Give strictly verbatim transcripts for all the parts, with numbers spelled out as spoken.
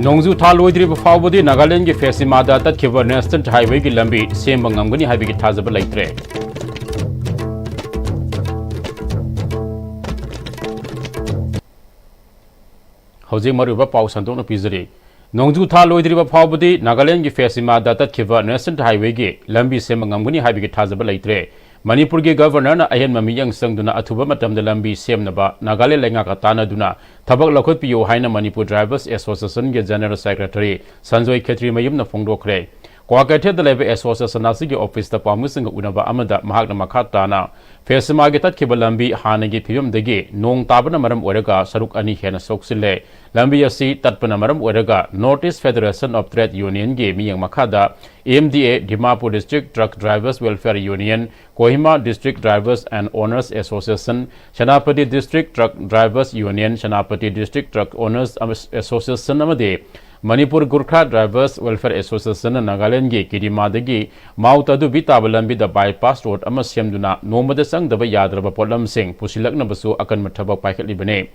ꯅꯣꯡꯖꯨ ꯊꯥ ꯂꯣꯏꯗ꯭ꯔꯤꯕ ꯐꯥꯎꯕꯗꯤ ꯅꯥꯒꯥꯂꯦꯟꯗꯒꯤ ꯐꯦꯁꯤꯃꯥꯗ ꯇꯠꯈꯤꯕ ꯅꯦꯁꯅꯦꯜ ꯍꯥꯏꯋꯦꯒꯤ ꯂꯝꯕꯤ ꯁꯦꯝꯕ ꯉꯝꯒꯅꯤ ꯍꯥꯏꯕꯒꯤ ꯊꯥꯖꯕ ꯂꯩꯇ꯭ꯔꯦ꯫ ꯍꯧꯖꯤꯛ ꯃꯔꯨꯑꯣꯏꯕ ꯄꯥꯎ ꯁꯟꯗꯣꯛꯅ ꯄꯤꯖꯔꯤ꯫ ꯅꯣꯡꯖꯨ ꯊꯥ ꯂꯣꯏꯗ꯭ꯔꯤꯕ ꯐꯥꯎꯕꯗꯤ ꯅꯥꯒꯥꯂꯦꯟꯗꯒꯤ ꯐꯦꯁꯤꯃꯥꯗ ꯇꯠꯈꯤꯕ ꯅꯦꯁꯅꯦꯜ ꯍꯥꯏꯋꯦꯒꯤ ꯂꯝꯕꯤ ꯁꯦꯝꯕ ꯉꯝꯒꯅꯤ ꯍꯥꯏꯕꯒꯤ ꯊꯥꯖꯕ ꯂꯩꯇ꯭ꯔꯦ꯫ ꯃꯅꯤꯄꯨꯔꯒꯤ ꯒꯕꯔꯅꯔꯅ ꯑꯍꯦꯟꯕ ꯃꯤꯠꯌꯦꯡ ꯆꯪꯗꯨꯅ ꯑꯊꯨꯕ ꯃꯇꯝꯗ ꯂꯝꯕꯤ ꯁꯦꯝꯅꯕ ꯅꯥꯒꯥꯂꯦꯟ ꯂꯩꯉꯥꯛꯀ ꯇꯥꯟꯅꯗꯨꯅ ꯊꯕꯛ ꯂꯧꯈꯠꯄꯤꯌꯨ ꯍꯥꯏꯅ Manipur drivers ꯑꯦꯁꯣꯁꯤꯌꯦꯁꯟꯒꯤ general secretary Sanjoy ꯈꯦꯇ꯭ꯔꯤꯃꯌꯨꯝꯅ ꯐꯣꯡꯗꯣꯛꯈ꯭ꯔꯦ꯫ ꯀ꯭ꯋꯥꯀꯩꯊꯦꯜꯗ ꯂꯩꯕ ꯑꯦꯁꯣꯁꯤꯌꯦꯁꯟ ꯑꯁꯤꯒꯤ ꯑꯣꯐꯤꯁꯇ ꯄꯥꯎꯃꯤꯁꯤꯡꯒ ꯎꯅꯕ ꯑꯃꯗ ꯃꯍꯥꯛꯅ ꯃꯈꯥ ꯇꯥꯅ ꯐꯦꯁꯤꯃꯥꯒꯤ ꯇꯠꯈꯤꯕ ꯂꯝꯕꯤ ꯍꯥꯟꯅꯒꯤ ꯐꯤꯕꯝꯗꯒꯤ ꯅꯣꯡ ꯇꯥꯕꯅ ꯃꯔꯝ ꯑꯣꯏꯔꯒ ꯁꯔꯨꯛ ꯑꯅꯤ ꯍꯦꯟꯅ ꯁꯣꯛꯆꯤꯜꯂꯦ꯫ ꯂꯝꯕꯤ ꯑꯁꯤ ꯇꯠꯄꯅ ꯃꯔꯝ ꯑꯣꯏꯔꯒ North East Federation of Trade Unionꯒꯤ ꯃꯤꯠꯌꯦꯡ ꯃꯈꯥꯗ M D A, Dimapur District Truck Drivers Welfare Union, Kohima District Drivers and Owners Association, Senapati District Truck Drivers Union, Senapati District Truck Owners Association ꯑꯃꯗꯤ ꯃꯅꯤꯄꯨꯔ ꯒꯨꯔꯈꯥ ꯗ꯭ꯔꯥꯏꯚꯔꯁ ꯋꯦꯜꯐꯤꯌꯔ ꯑꯦꯁꯣꯁꯤꯌꯦꯁꯟꯅ ꯅꯥꯒꯥꯂꯦꯟꯗꯒꯤ ꯀꯤꯔꯤꯃꯥꯗꯒꯤ ꯃꯥꯎ ꯇꯥꯗꯨꯕꯤ ꯇꯥꯕ ꯂꯝꯕꯤꯗ ꯕꯥꯏꯄꯥꯁ road ꯑꯃ ꯁꯦꯝꯗꯨꯅ ꯅꯣꯡꯃꯗ ꯆꯪꯗꯕ ꯌꯥꯗ꯭ꯔꯕ ꯄꯣꯠꯂꯝꯁꯤꯡ ꯄꯨꯁꯤꯜꯂꯛꯅꯕꯁꯨ ꯑꯀꯟꯕ ꯊꯕꯛ ꯄꯥꯏꯈꯠꯂꯤꯕꯅꯤ꯫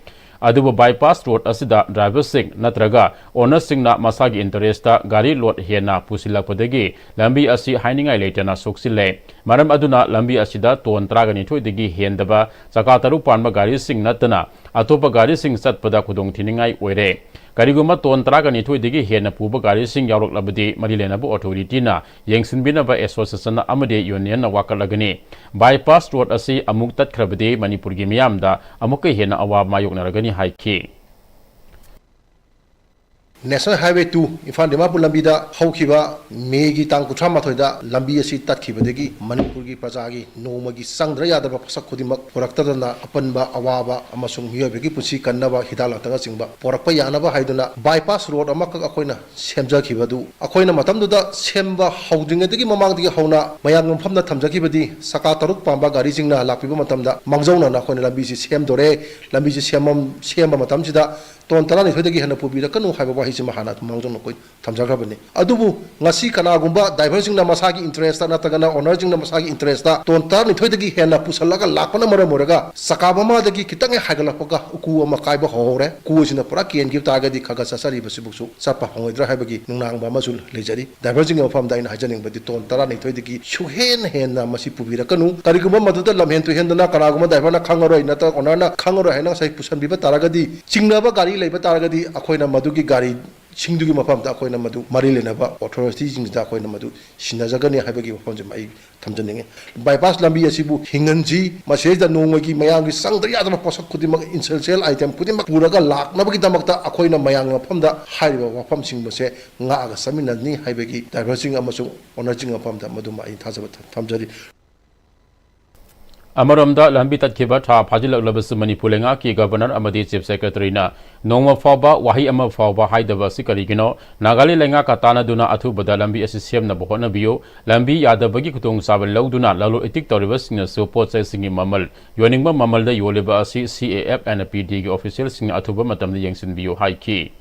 ꯑꯗꯨꯕꯨ ꯕꯥꯏꯄꯥꯁ ꯔꯣꯗ ꯑꯁꯤꯗ ꯗ꯭ꯔꯥꯏꯚꯔꯁꯤꯡ ꯅꯠꯇ꯭ꯔꯒ ꯑꯣꯅꯔꯁꯤꯡꯅ ꯃꯁꯥꯒꯤ ꯏꯟꯇꯔꯦꯁꯇ ꯒꯥꯔꯤ ꯂꯣꯗ ꯍꯦꯟꯅ ꯄꯨꯁꯤꯜꯂꯛꯄꯗꯒꯤ ꯂꯝꯕꯤ ꯑꯁꯤ ꯍꯥꯏꯅꯤꯡꯉꯥꯏ ꯂꯩꯇꯅ ꯁꯣꯛꯆꯤꯜꯂꯦ꯫ ꯃꯔꯝ ꯑꯗꯨꯅ ꯂꯝꯕꯤ ꯑꯁꯤꯗ ꯇꯣꯟ ꯇꯔꯥꯒ ꯅꯤꯊꯣꯏꯗꯒꯤ ꯍꯦꯟꯗꯕ ꯆꯀꯥ ꯇꯔꯨꯛ ꯄꯥꯟꯕ ꯒꯥꯔꯤꯁꯤꯡ ꯅꯠꯇꯅ ꯑꯇꯣꯞꯄ ꯒꯥꯔꯤꯁꯤꯡ ꯆꯠꯄꯗ ꯈꯨꯗꯣꯡꯊꯤꯅꯤꯡꯉꯥꯏ ꯑꯣꯏꯔꯦ꯫ ꯀꯔꯤꯒꯨꯝꯕ ꯇꯣꯟ ꯇꯔꯥꯒ ꯅꯤꯊꯣꯏꯗꯒꯤ ꯍꯦꯟꯅ ꯄꯨꯕ ꯒꯥꯔꯤꯁꯤꯡ ꯌꯥꯎꯔꯛꯂꯕꯗꯤ ꯃꯔꯤ ꯂꯩꯅꯕ ꯑꯣꯊꯣꯔꯤꯇꯤꯅ ꯌꯦꯡꯁꯤꯟꯕꯤꯅꯕ ꯑꯦꯁꯣꯁꯤꯌꯦꯁꯟ ꯑꯃꯗꯤ ꯌꯨꯅꯤꯌꯟꯅ ꯋꯥꯀꯠꯂꯒꯅꯤ꯫ ꯕꯥꯏꯄꯥꯁ ꯔꯣꯗ ꯑꯁꯤ ꯑꯃꯨꯛ ꯇꯠꯈ꯭ꯔꯕꯗꯤ ꯃꯅꯤꯄꯨꯔꯒꯤ ꯃꯤꯌꯥꯝꯗ ꯑꯃꯨꯛꯀ ꯍꯦꯟꯅ ꯑꯋꯥꯕ ꯃꯥꯌꯣꯛꯅꯔꯒꯅꯤ ꯍꯥꯏꯈꯤ꯫ National Highway two Imphal Dimapur ꯂꯝꯕꯤꯗ ꯍꯧꯈꯤꯕ ꯃꯦꯒꯤ ꯇꯥꯡ ꯀꯨꯟꯊ꯭ꯔꯥ ꯃꯥꯊꯣꯏꯗ ꯂꯝꯕꯤ ꯑꯁꯤ ꯇꯠꯈꯤꯕꯗꯒꯤ ꯃꯅꯤꯄꯨꯔꯒꯤ ꯄ꯭ꯔꯖꯥꯒꯤ ꯅꯣꯡꯃꯒꯤ ꯆꯪꯗ꯭ꯔ ꯌꯥꯗ꯭ꯔꯕ ꯄꯣꯠꯁꯛ ꯈꯨꯗꯤꯡꯃꯛ ꯄꯨꯔꯛꯇꯗꯅ ꯑꯄꯟꯕ ꯑꯋꯥꯕ ꯑꯃꯁꯨꯡ ꯃꯤꯑꯣꯏꯕꯒꯤ ꯄꯨꯟꯁꯤ ꯀꯟꯅꯕ ꯍꯤꯗꯥꯛ ꯂꯥꯡꯊꯛꯅꯆꯤꯡꯕ ꯄꯣꯔꯛꯄ ꯌꯥꯅꯕ ꯍꯥꯏꯗꯨꯅ ꯕꯥꯏꯄꯥꯁ ꯔꯣꯗ ꯑꯃꯈꯛ ꯑꯩꯈꯣꯏꯅ ꯁꯦꯝꯖꯈꯤꯕꯗꯨ, ꯑꯩꯈꯣꯏꯅ ꯃꯇꯝꯗꯨꯗ ꯁꯦꯝꯕ ꯍꯧꯗ꯭ꯔꯤꯉꯩꯗꯒꯤ ꯃꯃꯥꯡꯗꯒꯤ ꯍꯧꯅ ꯃꯌꯥꯝꯒꯤ ꯃꯐꯝꯗ ꯊꯝꯖꯈꯤꯕꯗꯤ ꯆꯀꯥ ꯇꯔꯨꯛ ꯄꯥꯟꯕ ꯒꯥꯔꯤꯁꯤꯡꯅ ꯂꯥꯛꯄꯤꯕ ꯃꯇꯝꯗ ꯃꯥꯡꯖꯧꯅꯅ ꯑꯩꯈꯣꯏꯅ ꯂꯝꯕꯤꯁꯤ ꯁꯦꯝꯗꯣꯔꯦ, ꯂꯝꯕꯤꯁꯤ ꯁꯦꯝꯃꯝ-, ꯁꯦꯝꯕ ꯃꯇꯝꯁꯤꯗ ꯇꯣꯟ ꯇꯔꯥꯅꯤꯊꯣꯏꯗꯒꯤ ꯍꯦꯟꯅ ꯄꯨꯕꯤꯔꯛꯀꯅꯨ ꯍꯥꯏꯕ ꯋꯥꯍꯩꯁꯤꯃ ꯍꯥꯟꯅ ꯃꯥꯡꯖꯧꯅꯅ ꯑꯩꯈꯣꯏ ꯊꯝꯖꯈ꯭ꯔꯕꯅꯤ꯫ ꯑꯗꯨꯕꯨ ꯉꯁꯤ ꯀꯅꯥꯒꯨꯝꯕ driverꯁꯤꯡꯅ ꯃꯁꯥꯒꯤ interestꯇ ꯅꯠꯇ꯭ꯔꯒꯅ ownerꯁꯤꯡꯅ ꯃꯁꯥꯒꯤ interestꯇ ꯇꯣꯟ ꯇꯔꯥꯅꯤꯊꯣꯏꯗꯒꯤ ꯍꯦꯟꯅ ꯄꯨꯁꯜꯂꯒ ꯂꯥꯛꯄꯅ ꯃꯔꯝ ꯑꯣꯏꯔꯒ ꯆꯀꯥ ꯃꯃꯥꯗꯒꯤ ꯈꯤꯇꯪ ꯍꯦꯛ ꯍꯥꯏꯒꯠꯂꯛꯄꯒ ꯎꯀꯨ ꯑꯃ ꯀꯥꯏꯕ ꯍꯧꯍꯧꯔꯦ꯫ ꯎꯀꯨ ꯑꯁꯤꯅ ꯄꯨꯔꯥ ꯀꯦꯟꯈꯤꯕ ꯇꯥꯔꯒꯗꯤ ꯈꯔ ꯈꯔ ꯆꯠꯆꯔꯤꯕꯁꯤꯕꯨꯁꯨ ꯆꯠꯄ ꯐꯪꯉꯣꯏꯗ꯭ꯔꯥ ꯍꯥꯏꯕꯒꯤ ꯅꯨꯡꯅꯥꯡꯕ ꯑꯃꯁꯨ ꯂꯩꯖꯔꯤ꯫ Driverꯁꯤꯡꯒꯤ ꯃꯐꯝꯗ ꯑꯩꯅ ꯍꯥꯏꯖꯅꯤꯡꯕꯗꯤ ꯇꯣꯟ ꯇꯔꯥꯅꯤꯊꯣꯏꯗꯒꯤ ꯁꯨꯍꯦꯟ ꯍꯦꯟꯅ ꯃꯁꯤ ꯄꯨꯕꯤꯔꯛꯀꯅꯨ꯫ ꯀꯔꯤꯒꯨꯝꯕ ꯃꯗꯨꯗ ꯂꯝꯍꯦꯟ ꯇꯨꯍꯦꯟꯗꯅ ꯀꯅꯥꯒꯨꯝꯕ driverꯅ ꯈꯪꯉꯔꯣꯏ ꯅꯠꯇ꯭ꯔꯒ ownerꯅ ꯈꯪꯉꯔꯣꯏ ꯍꯥꯏꯅ ꯉꯁꯥꯏ ꯄꯨꯁꯟꯕꯤꯕ ꯇꯥꯔꯒꯗꯤ ꯆꯤꯡꯅꯕ ꯒꯥꯔꯤ ꯂꯩꯕ ꯇꯥꯔꯒꯗꯤ ꯑꯩꯈꯣꯏꯅ ꯃꯗꯨꯒꯤ ꯒꯥꯔꯤꯁꯤꯡꯗꯨꯒꯤ ꯃꯐꯝꯗ ꯑꯩꯈꯣꯏꯅ ꯃꯗꯨ ꯃꯔꯤ ꯂꯩꯅꯕ authorityꯁꯤꯡꯁꯤꯗ ꯑꯩꯈꯣꯏꯅ ꯃꯗꯨ ꯁꯤꯟꯅꯖꯒꯅꯤ ꯍꯥꯏꯕꯒꯤ ꯋꯥꯐꯝꯁꯤꯃ ꯑꯩ ꯊꯝꯖꯅꯤꯡꯉꯤ꯫ Bypass ꯂꯝꯕꯤ ꯑꯁꯤꯕꯨ ꯍꯤꯡꯍꯟꯁꯤ꯫ ꯃꯁꯤꯗꯩꯗ ꯅꯣꯡꯃꯒꯤ ꯃꯌꯥꯝꯒꯤ ꯆꯪꯗ ꯌꯥꯗꯕ ꯄꯣꯠꯁꯛ ꯈꯨꯗꯤꯡꯃꯛ, essential item ꯈꯨꯗꯤꯡꯃꯛ ꯄꯨꯔꯒ ꯂꯥꯛꯅꯕꯒꯤꯗꯃꯛꯇ ꯑꯩꯈꯣꯏꯅ ꯃꯌꯥꯝꯒꯤ ꯃꯐꯝꯗ ꯍꯥꯏꯔꯤꯕ ꯋꯥꯐꯝꯁꯤꯡ ꯑꯁꯦ ꯉꯥꯛꯑꯒ ꯆꯠꯃꯤꯟꯅꯅꯤ ꯍꯥꯏꯕꯒꯤ driverꯁꯤꯡ ꯑꯃꯁꯨꯡ ownerꯁꯤꯡ ꯃꯐꯝꯗ ꯃꯗꯨꯃ ꯑꯩ ꯊꯥꯖꯕ ꯊꯝ-, ꯊꯝꯖꯔꯤ꯫ ꯑꯃꯔꯣꯝꯗ, ꯂꯝꯕꯤ ꯇꯠꯈꯤꯕ ꯊꯥ ꯐꯥꯖꯤꯜꯂꯛꯂꯕꯁꯨ ꯃꯅꯤꯄꯨꯔ ꯂꯩꯉꯥꯛꯀꯤ Governor ꯑꯃꯗꯤ Chief Secretaryꯅ ꯅꯣꯡꯃ ꯐꯥꯎꯕ ꯋꯥꯍꯩ ꯑꯃ ꯐꯥꯎꯕ ꯍꯥꯏꯗꯕ ꯑꯁꯤ ꯀꯔꯤꯒꯤꯅꯣ? ꯅꯥꯒꯥꯂꯦꯟ ꯂꯩꯉꯥꯛꯀ ꯇꯥꯟꯅꯗꯨꯅ ꯑꯊꯨꯕꯗ ꯂꯝꯕꯤ ꯑꯁꯤ ꯁꯦꯝꯅꯕ ꯍꯣꯠꯅꯕꯤꯌꯨ꯫ ꯂꯝꯕꯤ ꯌꯥꯗꯕꯒꯤ ꯈꯨꯗꯣꯡꯆꯥꯕ ꯂꯧꯗꯨꯅ ꯂꯂꯣꯟ ꯏꯇꯤꯛ ꯇꯧꯔꯤꯕꯁꯤꯡꯅꯁꯨ ꯄꯣꯠ ꯆꯩꯁꯤꯡꯒꯤ ꯃꯃꯜ ꯌꯣꯟꯅꯤꯡꯕ ꯃꯃꯜꯗ ꯌꯣꯜꯂꯤꯕ ꯑꯁꯤ C A F and P Dꯒꯤ officialꯁꯤꯡꯅ ꯑꯊꯨꯕ ꯃꯇꯝꯗ ꯌꯦꯡꯁꯤꯟꯕꯤꯌꯨ ꯍꯥꯏꯈꯤ꯫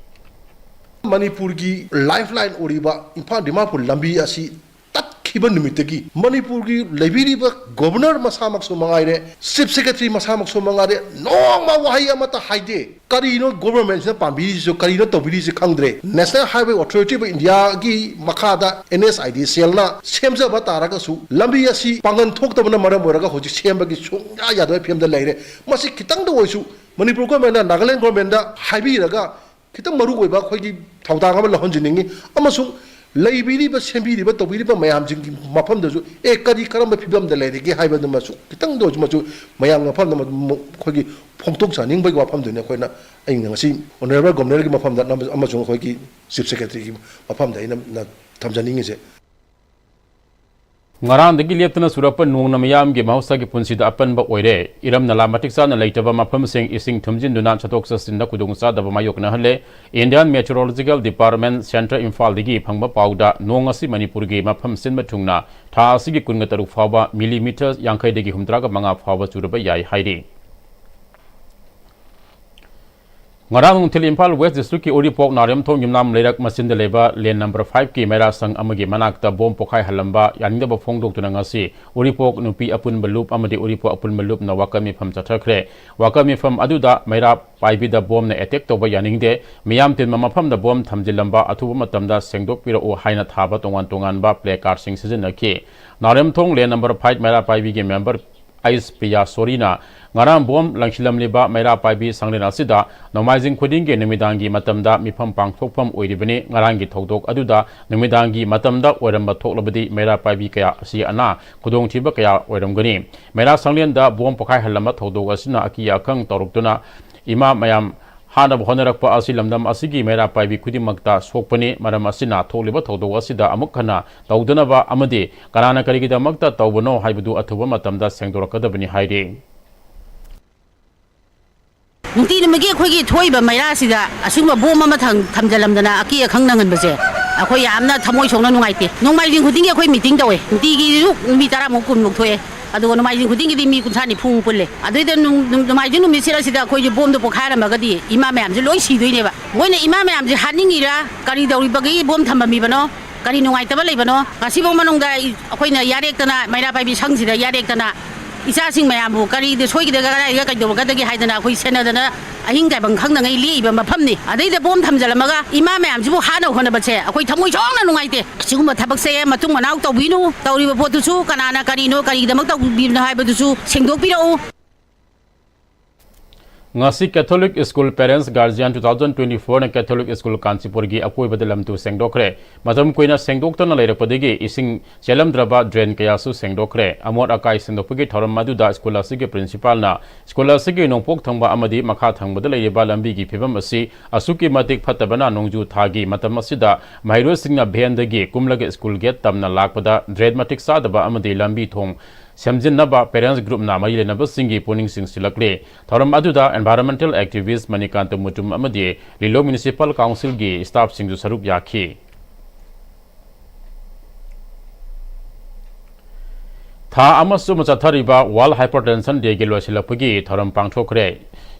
ꯃꯅꯤꯄꯨꯔꯒꯤ lifeline ꯑꯣꯏꯔꯤꯕ ꯏꯝꯐꯥꯜ ꯗꯤꯃꯥꯄꯨꯔ ꯂꯝꯕꯤ ꯑꯁꯤ ꯇꯠꯈꯤꯕ ꯅꯨꯃꯤꯠꯇꯒꯤ ꯃꯅꯤꯄꯨꯔꯒꯤ ꯂꯩꯕꯤꯔꯤꯕ Governor ꯃꯁꯥꯃꯛꯁꯨ ꯃꯉꯥꯏꯔꯦ, Chief Secretary ꯃꯁꯥꯃꯛꯁꯨ ꯃꯉꯥꯏꯔꯦ, ꯅꯣꯡꯃ ꯋꯥꯍꯩ ꯑꯃꯠꯇ ꯍꯥꯏꯗꯦ꯫ ꯀꯔꯤꯅꯣ governmentꯁꯤꯅ ꯄꯥꯝꯕꯤꯔꯤꯁꯤꯁꯨ, ꯀꯔꯤꯅꯣ ꯇꯧꯕꯤꯔꯤꯁꯤ ꯈꯪꯗ꯭ꯔꯦ꯫ National Highway Authority of Indiaꯒꯤ ꯃꯈꯥꯗ NHIDCLꯅ ꯁꯦꯝꯖꯕ ꯇꯥꯔꯒꯁꯨ ꯂꯝꯕꯤ ꯑꯁꯤ ꯄꯥꯡꯒꯜ ꯊꯣꯛꯇꯕꯅ ꯃꯔꯝ ꯑꯣꯏꯔꯒ ꯍꯧꯖꯤꯛ ꯁꯦꯝꯕꯒꯤ ꯁꯨꯡꯌꯥ ꯌꯥꯗꯕ ꯐꯤꯕꯝꯗ ꯂꯩꯔꯦ꯫ ꯃꯁꯤ ꯈꯤꯇꯪꯗ ꯑꯣꯏꯁꯨ ꯃꯅꯤꯄꯨꯔ governmentꯅ ꯅꯥꯒꯥꯂꯦꯟ governmentꯗ ꯍꯥꯏꯕꯤꯔꯒ ꯈꯤꯇꯪ ꯃꯔꯨ ꯑꯣꯏꯕ ꯑꯩꯈꯣꯏꯒꯤ ꯊꯧꯗꯥꯡ ꯑꯃ ꯂꯧꯍꯟꯖꯅꯤꯡꯉꯤ꯫ ꯑꯃꯁꯨꯡ ꯂꯩꯕꯤꯔꯤꯕ, ꯁꯦꯝꯕꯤꯔꯤꯕ, ꯇꯧꯕꯤꯔꯤꯕ ꯃꯌꯥꯝꯁꯤꯡꯒꯤ ꯃꯐꯝꯗꯁꯨ, ꯑꯦ, ꯀꯔꯤ ꯀꯔꯝꯕ ꯐꯤꯕꯝꯗ ꯂꯩꯔꯤꯒꯦ ꯍꯥꯏꯕꯗꯨꯃꯁꯨ ꯈꯤꯇꯪꯗ ꯑꯣꯏꯔꯁꯨ ꯃꯆꯨ ꯃꯌꯥꯝꯒꯤ ꯃꯐꯝꯗ ꯃ-, ꯃ-, ꯑꯩꯈꯣꯏꯒꯤ ꯐꯣꯡꯗꯣꯛꯆꯍꯟꯅꯤꯡꯕꯒꯤ ꯋꯥꯐꯝꯗꯨꯅꯤ ꯑꯩꯈꯣꯏꯅ, ꯑꯩꯅ ꯉꯁꯤ Honourable Governorꯒꯤ ꯃꯐꯝꯗ ꯅꯝ-, ꯑꯃꯁꯨꯡ ꯑꯩꯈꯣꯏꯒꯤ Chief Secretaryꯒꯤ ꯃꯐꯝꯗ ꯑꯩꯅ ꯅ-, ꯊꯝꯖꯅꯤꯡꯉꯤꯁꯦ꯫ ꯉꯔꯥꯡꯗꯒꯤ ꯂꯦꯞꯇꯅ ꯆꯨꯔꯛꯄ ꯅꯣꯡꯅ ꯃꯤꯌꯥꯝꯒꯤ ꯃꯍꯧꯁꯥꯒꯤ ꯄꯨꯟꯁꯤꯗ ꯑꯄꯟꯕ ꯑꯣꯏꯔꯦ꯫ ꯏꯔꯝ ꯅꯂꯥ ꯃꯇꯤꯛ ꯆꯥꯅ ꯂꯩꯇꯕ ꯃꯐꯝꯁꯤꯡ ꯏꯁꯤꯡ ꯊꯨꯝꯖꯤꯟꯗꯨꯅ ꯆꯠꯊꯣꯛ ꯆꯠꯁꯤꯟꯗ ꯈꯨꯗꯣꯡꯆꯥꯗꯕ ꯃꯥꯌꯣꯛꯅꯍꯜꯂꯦ꯫ Indian Meteorological Department Centre ꯏꯝꯐꯥꯜꯗꯒꯤ ꯐꯪꯕ ꯄꯥꯎꯗ ꯅꯣꯡ ꯑꯁꯤ ꯃꯅꯤꯄꯨꯔꯒꯤ ꯃꯐꯝ ꯁꯤꯟꯕ ꯊꯨꯡꯅ ꯊꯥ ꯑꯁꯤꯒꯤ ꯀꯨꯟꯒ ꯇꯔꯨꯛ ꯐꯥꯎꯕ millimetre ꯌꯥꯡꯈꯩꯗꯒꯤ ꯍꯨꯝꯗ꯭ꯔꯥꯒ ꯃꯉꯥ ꯐꯥꯎꯕ ꯆꯨꯔꯕ ꯌꯥꯏ ꯍꯥꯏꯔꯤ꯫ ꯉꯔꯥꯡ ꯅꯨꯡꯊꯤꯜ ꯏꯝꯐꯥꯜ ꯋꯦꯁ ꯗꯤꯁꯇ꯭ꯔꯤꯛꯀꯤ ꯎꯔꯤꯄꯣꯛ ꯅꯥꯔꯦꯝꯊꯣꯡ ꯌꯨꯝꯅꯥꯝ ꯂꯩꯔꯛ ꯃꯆꯤꯟꯗ ꯂꯩꯕ ꯂꯦꯟ ꯅꯝꯕꯔ ꯐꯥꯏꯚꯀꯤ ꯃꯩꯔꯥ ꯁꯪ ꯑꯃꯒꯤ ꯃꯅꯥꯛꯇ ꯕꯣꯝ ꯄꯣꯈꯥꯏꯍꯜꯂꯝꯕ ꯌꯥꯅꯤꯡꯗꯕ ꯐꯣꯡꯗꯣꯛꯇꯨꯅ ꯉꯁꯤ ꯎꯔꯤꯄꯣꯛ ꯅꯨꯄꯤ ꯑꯄꯨꯟꯕ ꯂꯨꯞ ꯑꯃꯗꯤ ꯎꯔꯤꯄꯣꯛ ꯑꯄꯨꯟꯕ ꯂꯨꯞꯅ ꯋꯥꯀꯠ ꯃꯤꯐꯝ ꯆꯠꯊꯈ꯭ꯔꯦ꯫ ꯋꯥꯀꯠ ꯃꯤꯐꯝ ꯑꯗꯨꯗ ꯃꯩꯔꯥ ꯄꯥꯏꯕꯤꯗ ꯕꯣꯝꯅ ꯑꯦꯇꯦꯛ ꯇꯧꯕ ꯌꯥꯅꯤꯡꯗꯦ, ꯃꯤꯌꯥꯝ ꯇꯤꯟꯕ ꯃꯐꯝꯗ ꯕꯣꯝ ꯊꯝꯖꯤꯜꯂꯝꯕ ꯑꯊꯨꯕ ꯃꯇꯝꯗ ꯁꯦꯡꯗꯣꯛꯄꯤꯔꯛꯎ ꯍꯥꯏꯅ ꯊꯥꯕ ꯇꯣꯉꯥꯟ ꯇꯣꯉꯥꯟꯕ ꯄ꯭ꯂꯦ ꯀꯥꯔꯗꯁꯤꯡ ꯁꯤꯖꯤꯟꯅꯈꯤ꯫ ꯅꯥꯔꯦꯝꯊꯣꯡ ꯂꯦꯟ ꯅꯝꯕꯔ ꯐꯥꯏꯚ ꯃꯩꯔꯥ ꯄꯥꯏꯕꯤꯒꯤ ꯃꯦꯝꯕꯔ ꯑꯩꯁ ꯄꯤꯌꯥ ꯁꯣꯔꯤꯅ ꯉꯔꯥꯡ ꯕꯣꯝ ꯂꯪꯁꯤꯜꯂꯝꯂꯤꯕ ꯃꯩꯔꯥ ꯄꯥꯏꯕꯤ ꯁꯪꯂꯦꯟ ꯑꯁꯤꯗ ꯅꯣꯡꯃꯥꯏꯖꯤꯡ ꯈꯨꯗꯤꯡꯒꯤ ꯅꯨꯃꯤꯗꯥꯡꯒꯤ ꯃꯇꯝꯗ ꯃꯤꯐꯝ ꯄꯥꯡꯊꯣꯛꯐꯝ ꯑꯣꯏꯔꯤꯕꯅꯤ꯫ ꯉꯔꯥꯡꯒꯤ ꯊꯧꯗꯣꯛ ꯑꯗꯨꯗ ꯅꯨꯃꯤꯗꯥꯡꯒꯤ ꯃꯇꯝꯗ ꯑꯣꯏꯔꯝꯕ ꯊꯣꯛꯂꯕꯗꯤ ꯃꯩꯔꯥ ꯄꯥꯏꯕꯤ ꯀꯌꯥ ꯑꯁꯤ ꯑꯅꯥ ꯈꯨꯗꯣꯡꯊꯤꯕ ꯀꯌꯥ ꯑꯣꯏꯔꯝꯒꯅꯤ꯫ ꯃꯩꯔꯥ ꯁꯪꯂꯦꯟꯗ ꯕꯣꯝ ꯄꯣꯈꯥꯏꯍꯜꯂꯝꯕ ꯊꯧꯗꯣꯛ ꯑꯁꯤꯅ ꯑꯀꯤ ꯑꯈꯪ ꯇꯧꯔꯛꯇꯨꯅ ꯏꯃꯥ ꯃꯌꯥꯝ ꯍꯥꯠꯅꯕ ꯍꯣꯠꯅꯔꯛꯄ ꯑꯁꯤ ꯂꯝꯗꯝ ꯑꯁꯤꯒꯤ ꯃꯩꯔꯥ ꯄꯥꯏꯕꯤ ꯈꯨꯗꯤꯡꯃꯛꯇ ꯁꯣꯛꯄꯅꯤ꯫ ꯃꯔꯝ ꯑꯁꯤꯅ ꯊꯣꯛꯂꯤꯕ ꯊꯧꯗꯣꯛ ꯑꯁꯤꯗ ꯑꯃꯨꯛ ꯍꯟꯅ ꯇꯧꯗꯅꯕ ꯑꯃꯗꯤ ꯀꯅꯥꯅ ꯀꯔꯤꯒꯤꯗꯃꯛꯇ ꯇꯧꯕꯅꯣ ꯍꯥꯏꯕꯗꯨ ꯑꯊꯨꯕ ꯃꯇꯝꯗ ꯁꯦꯡꯗꯣꯔꯛꯀꯗꯕꯅꯤ ꯍꯥꯏꯔꯤ꯫ ꯅꯨꯡꯇꯤ ꯅꯨꯃꯤꯠꯀꯤ ꯑꯩꯈꯣꯏꯒꯤ ꯊꯣꯛꯏꯕ ꯃꯩꯔꯥꯁꯤꯗ ꯑꯁꯤꯒꯨꯝꯕ ꯕꯣꯝ ꯑꯃ ꯊꯝ- ꯊꯝꯖꯤꯜꯂꯝꯗꯅ ꯑꯀꯤ ꯑꯈꯪ ꯅꯪꯍꯟꯕꯁꯦ ꯑꯩꯈꯣꯏ ꯌꯥꯝꯅ ꯊꯃꯣꯏ ꯁꯣꯛꯅ ꯅꯨꯡꯉꯥꯏꯇꯦ꯫ ꯅꯣꯡꯃꯥꯏꯖꯤꯡ ꯈꯨꯗꯤꯡꯒꯤ ꯑꯩꯈꯣꯏ ꯃꯤꯇꯤꯡ ꯇꯧꯋꯦ, ꯅꯨꯡꯇꯤꯒꯤꯁꯨ ꯅꯨꯃꯤꯠ ꯇꯔꯥꯃꯨꯛ ꯀꯨꯟꯃꯨꯛ ꯊꯣꯛꯑꯦ꯫ ꯑꯗꯨꯒ ꯅꯣꯡꯃꯥꯏꯖꯤꯡ ꯈꯨꯗꯤꯡꯒꯤꯗꯤ ꯃꯤ ꯀꯨꯟꯊ꯭ꯔꯥ ꯅꯤꯐꯨꯃꯨꯛ ꯄꯨꯜꯂꯦ꯫ ꯑꯗꯨꯏꯗ ꯅꯨꯡ- ꯅꯨꯡ- ꯅꯣꯡꯃꯥꯏꯖꯤꯡ ꯅꯨꯃꯤꯠꯁꯤꯗ ꯁꯤꯗ ꯑꯩꯈꯣꯏꯁꯦ ꯕꯣꯝꯗꯣ ꯄꯣꯈꯥꯏꯔꯝꯃꯒꯗꯤ ꯏꯃꯥ ꯃꯌꯥꯝꯁꯦ ꯂꯣꯏ ꯁꯤꯗꯣꯏꯅꯦꯕ꯫ ꯃꯣꯏꯅ ꯏꯃꯥ ꯃꯌꯥꯝꯁꯦ ꯍꯥꯠꯅꯤꯡꯉꯤꯔꯥ, ꯀꯔꯤ ꯇꯧꯔꯤꯕꯒꯤ ꯕꯣꯝ ꯊꯝꯃꯝꯃꯤꯕꯅꯣ, ꯀꯔꯤ ꯅꯨꯡꯉꯥꯏꯇꯕ ꯂꯩꯕꯅꯣ? ꯉꯁꯤꯐꯥꯎ ꯃꯅꯨꯡꯗ ꯑꯩꯈꯣꯏꯅ ꯌꯥꯔꯦꯛꯇꯅ, ꯃꯩꯔꯥ ꯄꯥꯏꯕꯤ ꯁꯪꯁꯤꯗ ꯌꯥꯔꯦꯛꯇꯅ ꯏꯆꯥꯁꯤꯡ ꯃꯌꯥꯝꯕꯨ ꯀꯔꯤꯗ ꯁꯣꯏꯒꯗꯒꯦ, ꯀꯗꯥꯏꯗ ꯀꯩꯗꯧꯔꯒꯗꯒꯦ ꯍꯥꯏꯗꯅ ꯑꯩꯈꯣꯏ ꯁꯦꯟꯅꯗꯅ ꯑꯍꯤꯡ ꯇꯥꯏꯕꯪ ꯈꯪꯗꯉꯩ ꯂꯦꯛꯏꯕ ꯃꯐꯝꯅꯤ꯫ ꯑꯗꯩꯗ ꯕꯣꯝ ꯊꯝꯖꯤꯜꯂꯝꯃꯒ ꯏꯃꯥ ꯃꯌꯥꯝꯁꯤꯕꯨ ꯍꯥꯠꯅꯕ ꯍꯣꯠꯅꯕꯁꯦ ꯑꯩꯈꯣꯏ ꯊꯃꯣꯏ ꯁꯣꯛꯅ ꯅꯨꯡꯉꯥꯏꯇꯦ꯫ ꯁꯤꯒꯨꯝꯕ ꯊꯕꯛꯁꯦ ꯃꯇꯨꯡ ꯃꯅꯥꯎ ꯇꯧꯕꯤꯅꯨ꯫ ꯇꯧꯔꯤꯕ ꯄꯣꯠꯇꯨꯁꯨ ꯀꯅꯥꯅ ꯀꯔꯤꯅꯣ, ꯀꯔꯤꯒꯤꯗꯃꯛ ꯇꯧꯕꯤꯕꯅꯣ ꯍꯥꯏꯕꯗꯨꯁꯨ ꯁꯦꯡꯗꯣꯛꯄꯤꯔꯛꯎ꯫ ꯉꯁꯤ Catholic School Parents Guardian two thousand twenty four ꯅ Catholic School ꯀꯥꯟꯆꯤꯄꯨꯔꯒꯤ ꯑꯀꯣꯏꯕꯗ ꯂꯝ ꯇꯨ ꯁꯦꯡꯗꯣꯛꯈ꯭ꯔꯦ꯫ ꯃꯇꯝ ꯀꯨꯏꯅ ꯁꯦꯡꯗꯣꯛꯇꯅ ꯂꯩꯔꯛꯄꯗꯒꯤ ꯏꯁꯤꯡ ꯆꯦꯜꯂꯝꯗ꯭ꯔꯕ ꯗ꯭ꯔꯦꯟ ꯀꯌꯥꯁꯨ ꯁꯦꯡꯗꯣꯛꯈ꯭ꯔꯦ꯫ ꯑꯃꯣꯠ ꯑꯀꯥꯏ ꯁꯦꯡꯗꯣꯛꯄꯒꯤ ꯊꯧꯔꯝ ꯑꯗꯨꯗ ꯁ꯭ꯀꯨꯜ ꯑꯁꯤꯒꯤ ꯄ꯭ꯔꯤꯟꯁꯤꯄꯥꯜꯅ ꯁ꯭ꯀꯨꯜ ꯑꯁꯤꯒꯤ ꯅꯣꯡꯄꯣꯛ ꯊꯪꯕ ꯑꯃꯗꯤ ꯃꯈꯥ ꯊꯪꯕꯗ ꯂꯩꯔꯤꯕ ꯂꯝꯕꯤꯒꯤ ꯐꯤꯕꯝ ꯑꯁꯤ ꯑꯁꯨꯛꯀꯤ ꯃꯇꯤꯛ ꯐꯠꯇꯕꯅ ꯅꯣꯡꯖꯨ ꯊꯥꯒꯤ ꯃꯇꯝ ꯑꯁꯤꯗ ꯃꯍꯩꯔꯣꯏꯁꯤꯡꯅ ꯚꯦꯟꯗꯒꯤ ꯀꯨꯝꯂꯒ ꯁ꯭ꯀꯨꯜ ꯒꯦꯠ ꯇꯝꯅ ꯂꯥꯛꯄꯗ ꯗ꯭ꯔꯦꯟ ꯃꯇꯤꯛ ꯆꯥꯗꯕ ꯑꯃꯗꯤ ꯂꯝꯕꯤ ꯊꯣꯡ ꯁꯦꯝꯖꯤꯟꯅꯕ Parents Group ꯅ ꯃꯔꯤ ꯂꯩꯅꯕꯁꯤꯡꯒꯤ ꯄꯨꯛꯅꯤꯡ ꯆꯤꯡꯁꯤꯜꯂꯛꯂꯤ꯫ ꯊꯧꯔꯝ ꯑꯗꯨꯗ Environmental Activist ꯃꯅꯤꯀꯥꯟꯇ ꯃꯨꯇꯨꯝ ꯑꯃꯗꯤ ꯂꯤꯂꯣꯡ Municipal Council ꯒꯤ staff ꯁꯤꯡꯁꯨ ꯁꯔꯨꯛ ꯌꯥꯈꯤ꯫ ꯊꯥ ꯑꯃ ꯆꯨꯞꯅ ꯆꯠꯊꯔꯤꯕ World Hypertension Day ꯒꯤ ꯂꯣꯏꯁꯤꯜꯂꯛꯄꯒꯤ ꯊꯧꯔꯝ ꯄꯥꯡꯊꯣꯛꯈ꯭ꯔꯦ꯫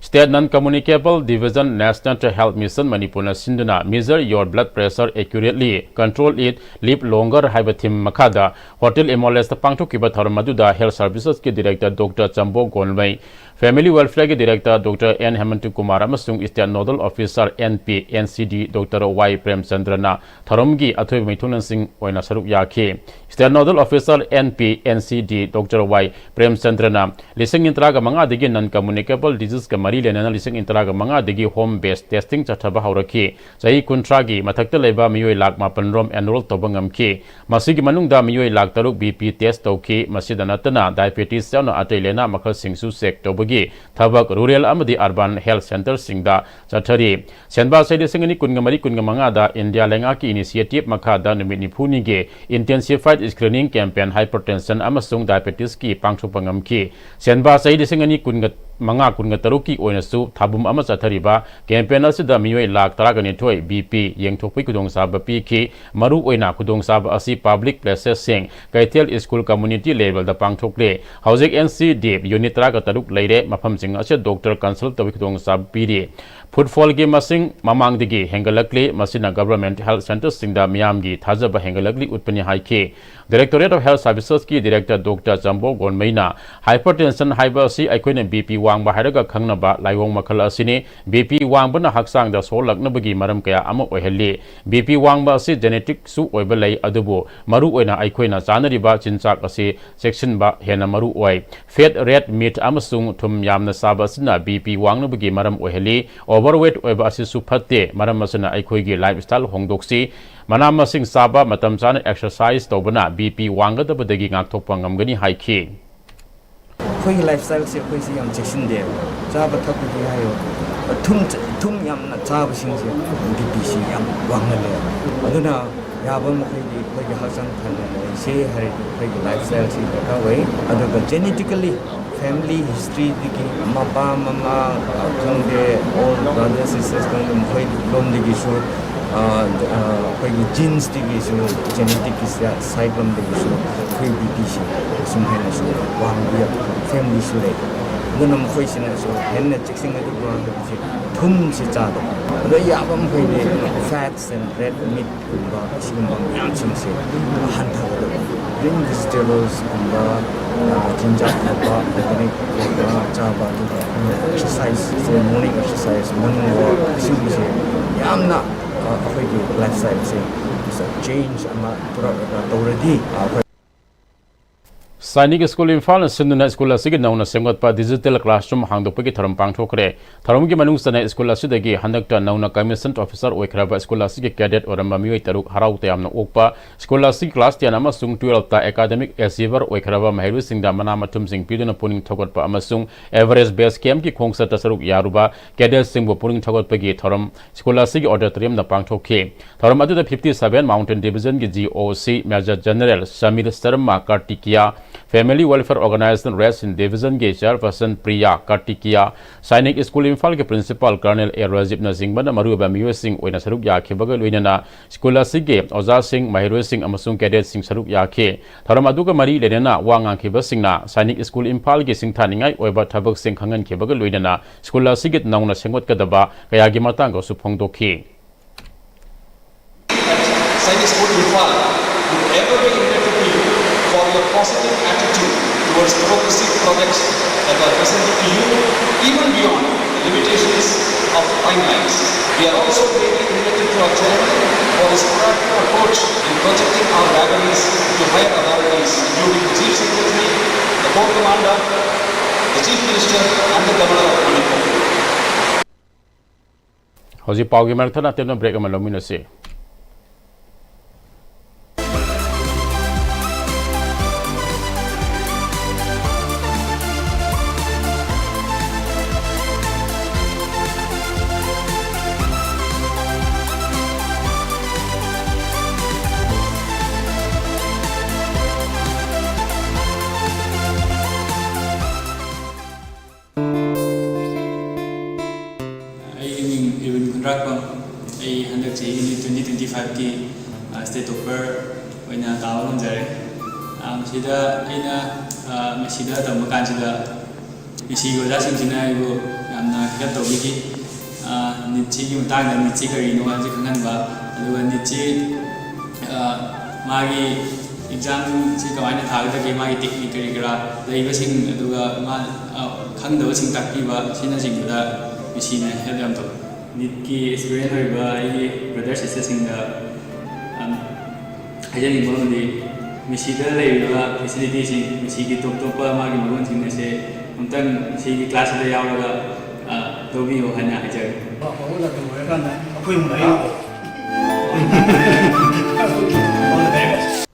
State Non-Communicable Division National Health Mission ꯃꯅꯤꯄꯨꯔꯅ ꯁꯤꯟꯗꯨꯅ Measure Your Blood Pressure Accurately, Control It, Live Longer ꯍꯥꯏꯕ ꯊꯤꯝ ꯃꯈꯥꯗ ꯍꯣꯇꯦꯜ ꯏꯃꯣꯂꯦꯁꯇ ꯄꯥꯡꯊꯣꯛꯈꯤꯕ ꯊꯧꯔꯝ ꯑꯗꯨꯗ Health Servicesꯀꯤ Director Doctor Chambo Gonmei, Family Welfareꯒꯤ Director Doctor N Hemanta Kumar ꯑꯃꯁꯨꯡ State Nodal Officer N P N C D Doctor Y ꯄ꯭ꯔꯦꯝꯆꯟꯗ꯭ꯔꯅ ꯊꯧꯔꯝꯒꯤ ꯑꯊꯣꯏꯕ ꯃꯤꯊꯨꯡꯂꯦꯟꯁꯤꯡ ꯑꯣꯏꯅ ꯁꯔꯨꯛ ꯌꯥꯈꯤ꯫ State Nodal Officer N P N C D Doctor Y ꯄ꯭ꯔꯦꯝꯆꯟꯗ꯭ꯔꯅ ꯂꯤꯁꯤꯡ ꯇꯔꯥꯒ ꯃꯉꯥꯗꯒꯤ Non-Communicable Diseaseꯀ ꯃꯔꯤ ꯂꯩꯅꯅ ꯂꯤꯁꯤꯡ ꯇꯔꯥꯒ ꯃꯉꯥꯗꯒꯤ home based testing ꯆꯠꯊꯕ ꯍꯧꯔꯛꯈꯤ꯫ ꯆꯍꯤ ꯀꯨꯟꯊ꯭ꯔꯥꯒꯤ ꯃꯊꯛꯇ ꯂꯩꯕ ꯃꯤꯑꯣꯏ ꯂꯥꯈ ꯃꯥꯄꯟ ꯔꯣꯝ enroll ꯇꯧꯕ ꯉꯝꯈꯤ꯫ ꯃꯁꯤꯒꯤ ꯃꯅꯨꯡꯗ ꯃꯤꯑꯣꯏ ꯂꯥꯈ ꯇꯔꯨꯛ B P test ꯇꯧꯈꯤ꯫ ꯃꯁꯤꯗ ꯅꯠꯇꯅ diabetes ꯌꯥꯎꯅ ꯑꯇꯩ ꯂꯥꯏꯅꯥ ꯃꯈꯜꯁꯤꯡꯁꯨ check ꯇꯧꯕꯒꯤ ꯊꯕꯛ rural ꯑꯃꯗꯤ urban health centreꯁꯤꯡꯗ ꯆꯠꯊꯔꯤ꯫ ꯁꯦꯟꯕꯥ ꯆꯍꯤ ꯂꯤꯁꯤꯡ ꯑꯅꯤ ꯀꯨꯟꯒ ꯃꯔꯤ ꯀꯨꯟꯒ ꯃꯉꯥꯗ ꯏꯟꯗꯤꯌꯥ ꯂꯩꯉꯥꯛꯀꯤ initiative ꯃꯈꯥꯗ ꯅꯨꯃꯤꯠ ꯅꯤꯐꯨꯅꯤꯒꯤ intensified screening campaign hypertension ꯑꯃꯁꯨꯡ diabetesꯀꯤ ꯄꯥꯡꯊꯣꯛꯄ ꯉꯝꯈꯤ꯫ ꯁꯦꯟꯕꯥ ꯆꯍꯤ ꯂꯤꯁꯤꯡ ꯑꯅꯤ ꯀꯨꯟꯒ ꯃꯉꯥ ꯀꯨꯟꯒ ꯇꯔꯨꯛꯀꯤ ꯑꯣꯏꯅꯁꯨ ꯊꯥꯕꯨꯝ ꯑꯃ ꯆꯠꯊꯔꯤꯕ campaign ꯑꯁꯤꯗ ꯃꯤꯑꯣꯏ ꯂꯥꯈ ꯇꯔꯥꯒ ꯅꯤꯊꯣꯏ B P ꯌꯦꯡꯊꯣꯛꯄꯒꯤ ꯈꯨꯗꯣꯡꯆꯥꯕ ꯄꯤꯈꯤ꯫ ꯃꯔꯨꯑꯣꯏꯅ ꯈꯨꯗꯣꯡꯆꯥꯕ ꯑꯁꯤ public placesꯁꯤꯡ, ꯀꯩꯊꯦꯜ, school, community levelꯗ ꯄꯥꯡꯊꯣꯛꯂꯦ꯫ ꯍꯧꯖꯤꯛ N C D unit ꯇꯔꯥꯒ ꯇꯔꯨꯛ ꯂꯩꯔꯦ꯫ ꯃꯐꯝꯁꯤꯡ ꯑꯁꯤꯗ doctor consult ꯇꯧꯕꯒꯤ ꯈꯨꯗꯣꯡꯆꯥꯕ ꯄꯤꯔꯤ꯫ Footfallꯒꯤ ꯃꯁꯤꯡ ꯃꯃꯥꯡꯗꯒꯤ ꯍꯦꯟꯒꯠꯂꯛꯂꯤ꯫ ꯃꯁꯤꯅ government health centreꯁꯤꯡꯗ ꯃꯤꯌꯥꯝꯒꯤ ꯊꯥꯖꯕ ꯍꯦꯟꯒꯠꯂꯛꯂꯤ ꯎꯠꯄꯅꯤ ꯍꯥꯏꯈꯤ꯫ Directorate of Health Servicesꯀꯤ Director Doctor ꯆꯝꯕꯣ ꯒꯣꯟꯃꯩꯅ hypertension ꯍꯥꯏꯕ ꯑꯁꯤ ꯑꯩꯈꯣꯏꯅ B P ꯋꯥꯡꯕ ꯍꯥꯏꯔꯒ ꯈꯪꯅꯕ ꯂꯥꯏꯑꯣꯡ ꯃꯈꯜ ꯑꯁꯤꯅꯤ꯫ B P ꯋꯥꯡꯕꯅ ꯍꯛꯆꯥꯡꯗ ꯁꯣꯛꯍꯜꯂꯛꯅꯕꯒꯤ ꯃꯔꯝ ꯀꯌꯥ ꯑꯃ ꯑꯣꯏꯍꯜꯂꯤ꯫ B P ꯋꯥꯡꯕ ꯑꯁꯤ geneticꯁꯨ ꯑꯣꯏꯕ ꯂꯩ, ꯑꯗꯨꯕꯨ ꯃꯔꯨꯑꯣꯏꯅ ꯑꯩꯈꯣꯏꯅ ꯆꯥꯅꯔꯤꯕ ꯆꯤꯟꯖꯥꯛ ꯑꯁꯤ ꯆꯦꯛꯁꯤꯟꯕ ꯍꯦꯟꯅ ꯃꯔꯨ ꯑꯣꯏ꯫ Fat, red meat ꯑꯃꯁꯨꯡ ꯊꯨꯝ ꯌꯥꯝꯅ ꯆꯥꯕ ꯑꯁꯤꯅ B P ꯋꯥꯡꯅꯕꯒꯤ ꯃꯔꯝ ꯑꯣꯏꯍꯜꯂꯤ꯫ Overweight ꯑꯣꯏꯕ ꯑꯁꯤꯁꯨ ꯐꯠꯇꯦ꯫ ꯃꯔꯝ ꯑꯁꯤꯅ ꯑꯩꯈꯣꯏꯒꯤ lifestyle ꯍꯣꯡꯗꯣꯛꯁꯤ꯫ ꯃꯅꯥ ꯃꯁꯤꯡ ꯆꯥꯕ, ꯃꯇꯝ ꯆꯥꯅ exercise ꯇꯧꯕꯅ B P ꯋꯥꯡꯒꯗꯕꯗꯒꯤ ꯉꯥꯛꯊꯣꯛꯄ ꯉꯝꯒꯅꯤ ꯍꯥꯏꯈꯤ꯫ ꯑꯩꯈꯣꯏꯒꯤ lifestyleꯁꯦ ꯑꯩꯈꯣꯏꯁꯦ ꯌꯥꯝ ꯆꯦꯛꯁꯤꯟꯗꯦꯕ꯫ ꯆꯥꯕ ꯊꯛꯄꯒꯤ ꯍꯥꯏꯔꯣ, ꯊꯨꯝ ꯊꯨꯝ ꯌꯥꯝꯅ ꯆꯥꯕꯁꯤꯡꯁꯦ B Pꯁꯤ ꯌꯥꯝ ꯋꯥꯡꯍꯜꯂꯦꯕ꯫ ꯑꯗꯨꯅ ꯌꯥꯕ ꯃꯈꯩꯗꯤ ꯑꯩꯈꯣꯏꯒꯤ ꯍꯛꯆꯥꯡ ꯐꯅ ꯂꯩꯁꯦ ꯍꯥꯏꯔꯗꯤ ꯑꯩꯈꯣꯏꯒꯤ lifestyleꯁꯤ ꯗꯔꯀꯥꯔ ꯑꯣꯏ꯫ ꯑꯗꯨꯒ genetically family historyꯗꯒꯤ ꯃꯄꯥ ꯃꯃꯥ ꯈꯪꯗꯦ, all brothers sisters ꯈꯪꯗꯦ, ꯃꯈꯣꯏ ꯂꯣꯝꯗꯒꯤꯁꯨ ꯑꯩꯈꯣꯏꯒꯤ genesꯇꯒꯤꯁꯨ, geneticꯀꯤ side ꯂꯣꯝꯗꯒꯤꯁꯨ ꯑꯩꯈꯣꯏ B Pꯁꯤ ꯑꯁꯨꯝ ꯍꯦꯟꯅꯁꯨ ꯋꯥꯡꯕ familyꯁꯨ ꯂꯩ꯫ ꯑꯗꯨꯅ ꯃꯈꯣꯏꯁꯤꯅꯁꯨ ꯍꯦꯟꯅ ꯆꯦꯛꯁꯤꯟꯒꯗꯕ ꯍꯥꯏꯕꯁꯤ ꯊꯨꯝꯁꯤ ꯆꯥꯗꯕ, ꯑꯗꯣ ꯌꯥꯕ ꯃꯈꯩꯗꯤ fats and red meat ꯀꯨꯝꯕ ꯑꯁꯤꯒꯨꯝꯕ ꯃꯌꯥꯝꯁꯤꯡꯁꯦ ꯍꯟꯊꯒꯗꯕ꯫ Green vegetables ꯀꯨꯝꯕ, ꯑ, ꯆꯤꯟꯖꯥꯛ ꯐꯕ, organic ꯑꯣꯏꯕ ꯆꯥꯕ, ꯑꯗꯨꯒ exercise ꯁꯦ, morning exercise, morning walk, ꯑꯁꯤꯒꯨꯝꯕꯁꯦ ꯌꯥꯝꯅ, ꯑ, ꯑꯩꯈꯣꯏꯒꯤ lifestyle ꯁꯦ change ꯑꯃ ꯄꯨꯔꯛꯑꯒ ꯇꯧꯔꯗꯤ, ꯑ, ꯑꯩꯈꯣꯏ ꯁꯥꯏꯅꯤꯛ ꯁ꯭ꯀꯨꯜ ꯏꯝꯐꯥꯜꯅ ꯁꯤꯟꯗꯨꯅ ꯁ꯭ꯀꯨꯜ ꯑꯁꯤꯒꯤ ꯅꯧꯅ ꯁꯦꯝꯒꯠꯄ digital classroom ꯍꯥꯡꯗꯣꯛꯄꯒꯤ ꯊꯧꯔꯝ ꯄꯥꯡꯊꯣꯛꯈ꯭ꯔꯦ꯫ ꯊꯧꯔꯝꯒꯤ ꯃꯅꯨꯡ ꯆꯟꯅ ꯁ꯭ꯀꯨꯜ ꯑꯁꯤꯗꯒꯤ ꯍꯟꯗꯛꯇ ꯅꯧꯅ commissioned officer ꯑꯣꯏꯈ꯭ꯔꯕ ꯁ꯭ꯀꯨꯜ ꯑꯁꯤꯒꯤ cadet ꯑꯣꯏꯔꯝꯕ ꯃꯤꯑꯣꯏ ꯇꯔꯨꯛ ꯍꯔꯥꯎ ꯇꯌꯥꯝꯅ ꯑꯣꯛꯄ ꯁ꯭ꯀꯨꯜ ꯑꯁꯤꯒꯤ class ten ꯑꯃꯁꯨꯡ twelfth academic achiever ꯑꯣꯏꯈ꯭ꯔꯕ ꯃꯍꯩꯔꯣꯏꯁꯤꯡꯗ ꯃꯅꯥ ꯃꯊꯨꯝꯁꯤꯡ ꯄꯤꯗꯨꯅ ꯄꯨꯛꯅꯤꯡ ꯊꯧꯒꯠꯄ ꯑꯃꯁꯨꯡ Everest Base Campꯀꯤ ꯈꯣꯡꯆꯠꯇ ꯁꯔꯨꯛ ꯌꯥꯔꯨꯕ cadetꯁꯤꯡꯕꯨ ꯄꯨꯛꯅꯤꯡ ꯊꯧꯒꯠꯄꯒꯤ ꯊꯧꯔꯝ ꯁ꯭ꯀꯨꯜ ꯑꯁꯤꯒꯤ auditoriumꯗ ꯄꯥꯡꯊꯣꯛꯈꯤ꯫ ꯊꯧꯔꯝ ꯑꯗꯨꯗ fifty seven Mountain Divisionꯒꯤ G O C Major General Samir Sharma Kartikeya, Family Welfare Organization West Divisionꯒꯤ Chairperson ꯄ꯭ꯔꯤꯌꯥ ꯀꯥꯔꯇꯤꯀꯤꯌꯥ, ꯁꯥꯏꯅꯤꯛ ꯁ꯭ꯀꯨꯜ ꯏꯝꯐꯥꯜꯒꯤ Principal Colonel A ꯔꯥꯖꯤꯞꯅꯆꯤꯡꯕꯅ ꯃꯔꯨꯑꯣꯏꯕ ꯃꯤꯑꯣꯏꯁꯤꯡ ꯑꯣꯏꯅ ꯁꯔꯨꯛ ꯌꯥꯈꯤꯕꯒ ꯂꯣꯏꯅꯅ ꯁ꯭ꯀꯨꯜ ꯑꯁꯤꯒꯤ ꯑꯣꯖꯥꯁꯤꯡ, ꯃꯍꯩꯔꯣꯏꯁꯤꯡ ꯑꯃꯁꯨꯡ cadetꯁꯤꯡ ꯁꯔꯨꯛ ꯌꯥꯈꯤ꯫ ꯊꯧꯔꯝ ꯑꯗꯨꯒ ꯃꯔꯤ ꯂꯩꯅꯅ ꯋꯥ ꯉꯥꯡꯈꯤꯕꯁꯤꯡꯅ ꯁꯥꯏꯅꯤꯛ ꯁ꯭ꯀꯨꯜ ꯏꯝꯐꯥꯜꯒꯤ ꯁꯤꯡꯊꯥꯅꯤꯡꯉꯥꯏ ꯑꯣꯏꯕ ꯊꯕꯛꯁꯤꯡ ꯈꯪꯍꯟꯈꯤꯕꯒ ꯂꯣꯏꯅꯅ ꯁ꯭ꯀꯨꯜ ꯑꯁꯤꯒꯤ ꯅꯧꯅ ꯁꯦꯝꯒꯠꯀꯗꯕ ꯀꯌꯥꯒꯤ ꯃꯇꯥꯡꯗꯁꯨ ꯐꯣꯡꯗꯣꯛꯈꯤ꯫ Sainik School Imphal would ever be indebted to you for your positive attitude towards progressive projects that were presented to you, even beyond the limitations of timelines. We are also greatly indebted to our chairman for his proactive approach in projecting our vagaries to higher authorities, including the Chief Secretary, the Corps Commander, the Chief Minister, and the Governor of Manipur. ꯍꯧꯖꯤꯛ ꯄꯥꯎꯒꯤ ꯃꯔꯛ ꯊꯠꯅ ꯇꯦꯝꯅ break ꯑꯃ ꯂꯧꯃꯤꯟꯅꯁꯤ꯫ ꯑꯩꯒꯤ ꯃꯤꯡ Erwin ꯈꯨꯟꯗ꯭ꯔꯥꯛꯄꯝ꯫ ꯑꯩ ꯍꯟꯗꯛ ꯆꯍꯤꯒꯤ twenty twenty five ꯀꯤ, ꯑ, state topper ꯑꯣꯏꯅ ꯇꯥꯕ ꯉꯝꯖꯔꯦ꯫ ꯑ, ꯃꯁꯤꯗ ꯑꯩꯅ, ꯑ, ꯃꯁꯤꯗ ꯇꯝꯕ ꯀꯥꯟꯁꯤꯗ ꯃꯤꯁꯤꯒꯤ ꯑꯣꯖꯥꯁꯤꯡꯁꯤꯅ ꯑꯩꯕꯨ ꯌꯥꯝꯅ ꯍꯦꯜꯞ ꯇꯧꯕꯤꯈꯤ꯫ ꯅꯤꯠꯁꯤꯒꯤ ꯃꯇꯥꯡꯗ, ꯅꯤꯠꯁꯤ ꯀꯔꯤꯅꯣ ꯍꯥꯏꯕꯁꯤ ꯈꯪꯍꯟꯕ, ꯑꯗꯨꯒ ꯅꯤꯠꯁꯤ ꯃꯥꯒꯤ ꯑꯦꯛꯖꯥꯝꯁꯤ ꯀꯃꯥꯏꯅ ꯊꯥꯒꯗꯒꯦ, ꯃꯥꯒꯤ ꯇꯦꯛꯅꯤꯛ ꯀꯔꯤ ꯀꯔꯥ ꯂꯩꯕꯁꯤꯡ, ꯑꯗꯨꯒ ꯃꯥ ꯈꯪꯗꯕꯁꯤꯡ ꯇꯥꯛꯄꯤꯕ, ꯑꯁꯤꯅꯆꯤꯡꯕꯗ ꯃꯤꯁꯤꯅ ꯍꯦꯜꯞ ꯌꯥꯝ ꯇꯧꯏ꯫ ꯅꯤꯠꯀꯤ ꯑꯦꯁꯄꯤꯔꯦꯟ ꯑꯣꯏꯔꯤꯕ ꯑꯩꯒꯤ ꯕ꯭ꯔꯗꯔ ꯁꯤꯁꯇꯔꯁꯤꯡꯗ ꯍꯥꯏꯖꯅꯤꯡꯕ ꯑꯃꯗꯤ, ꯃꯤꯁꯤꯗ ꯂꯩꯔꯤꯕ ꯐꯦꯁꯤꯂꯤꯇꯤꯁꯤꯡ, ꯃꯤꯁꯤꯒꯤ ꯇꯣꯞ ꯇꯣꯞꯄ ꯃꯥꯒꯤ ꯃꯒꯨꯟꯁꯤꯡ ꯑꯁꯦ ꯑꯃꯨꯛꯇꯪ ꯃꯤꯁꯤꯒꯤ ꯀ꯭ꯂꯥꯁꯁꯤꯗ ꯌꯥꯎꯔꯒ ꯂꯧꯕꯤꯌꯨ ꯍꯥꯏꯅ ꯍꯥꯏꯖꯔꯤ꯫ ꯃꯉꯣꯟꯗ ꯑꯗꯨꯝ ꯑꯣꯏꯔꯀꯥꯟꯗ ꯑꯩꯈꯣꯏ ꯑꯃꯨꯛ ꯂꯥꯛꯏ꯫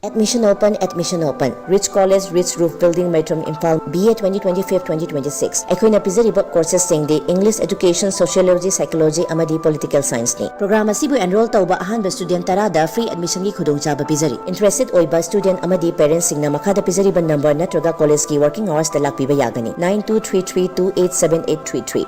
Admission open, admission open. Rich College, Rich Roof Building, Maitram, Imphal, B A twenty twenty-five, twenty twenty-six꯫ ꯑꯩꯈꯣꯏꯅ ꯄꯤꯖꯔꯤꯕ ꯀꯣꯔꯁꯦꯁꯁꯤꯡꯗꯤ English, Education, Sociology, Psychology ꯑꯃꯗꯤ Political Scienceꯅꯤ꯫ ꯄ꯭ꯔꯣꯒ꯭ꯔꯥꯝ ꯑꯁꯤꯕꯨ ꯑꯦꯟꯔꯣꯜ ꯇꯧꯕ ꯑꯍꯥꯟꯕ ꯁ꯭ꯇꯨꯗꯦꯟꯠ ꯇꯔꯥꯗ ꯐ꯭ꯔꯤ ꯑꯦꯗꯃꯤꯁꯟꯒꯤ ꯈꯨꯗꯣꯡꯆꯥꯕ ꯄꯤꯖꯔꯤ꯫ ꯏꯟꯇꯔꯦꯁꯇꯦꯗ ꯑꯣꯏꯕ ꯁ꯭ꯇꯨꯗꯦꯟꯠ ꯑꯃꯗꯤ ꯄꯦꯔꯦꯟꯠꯁꯁꯤꯡꯅ ꯃꯈꯥꯗ ꯄꯤꯖꯔꯤꯕ ꯅꯝꯕꯔ ꯅꯠꯇ꯭ꯔꯒ ꯀꯣꯂꯦꯖꯀꯤ ꯋꯥꯔꯀꯤꯡ ꯑꯋꯥꯔꯁꯇ ꯂꯥꯛꯄꯤꯕ ꯌꯥꯒꯅꯤ, nine two three three two eight seven eight three three꯫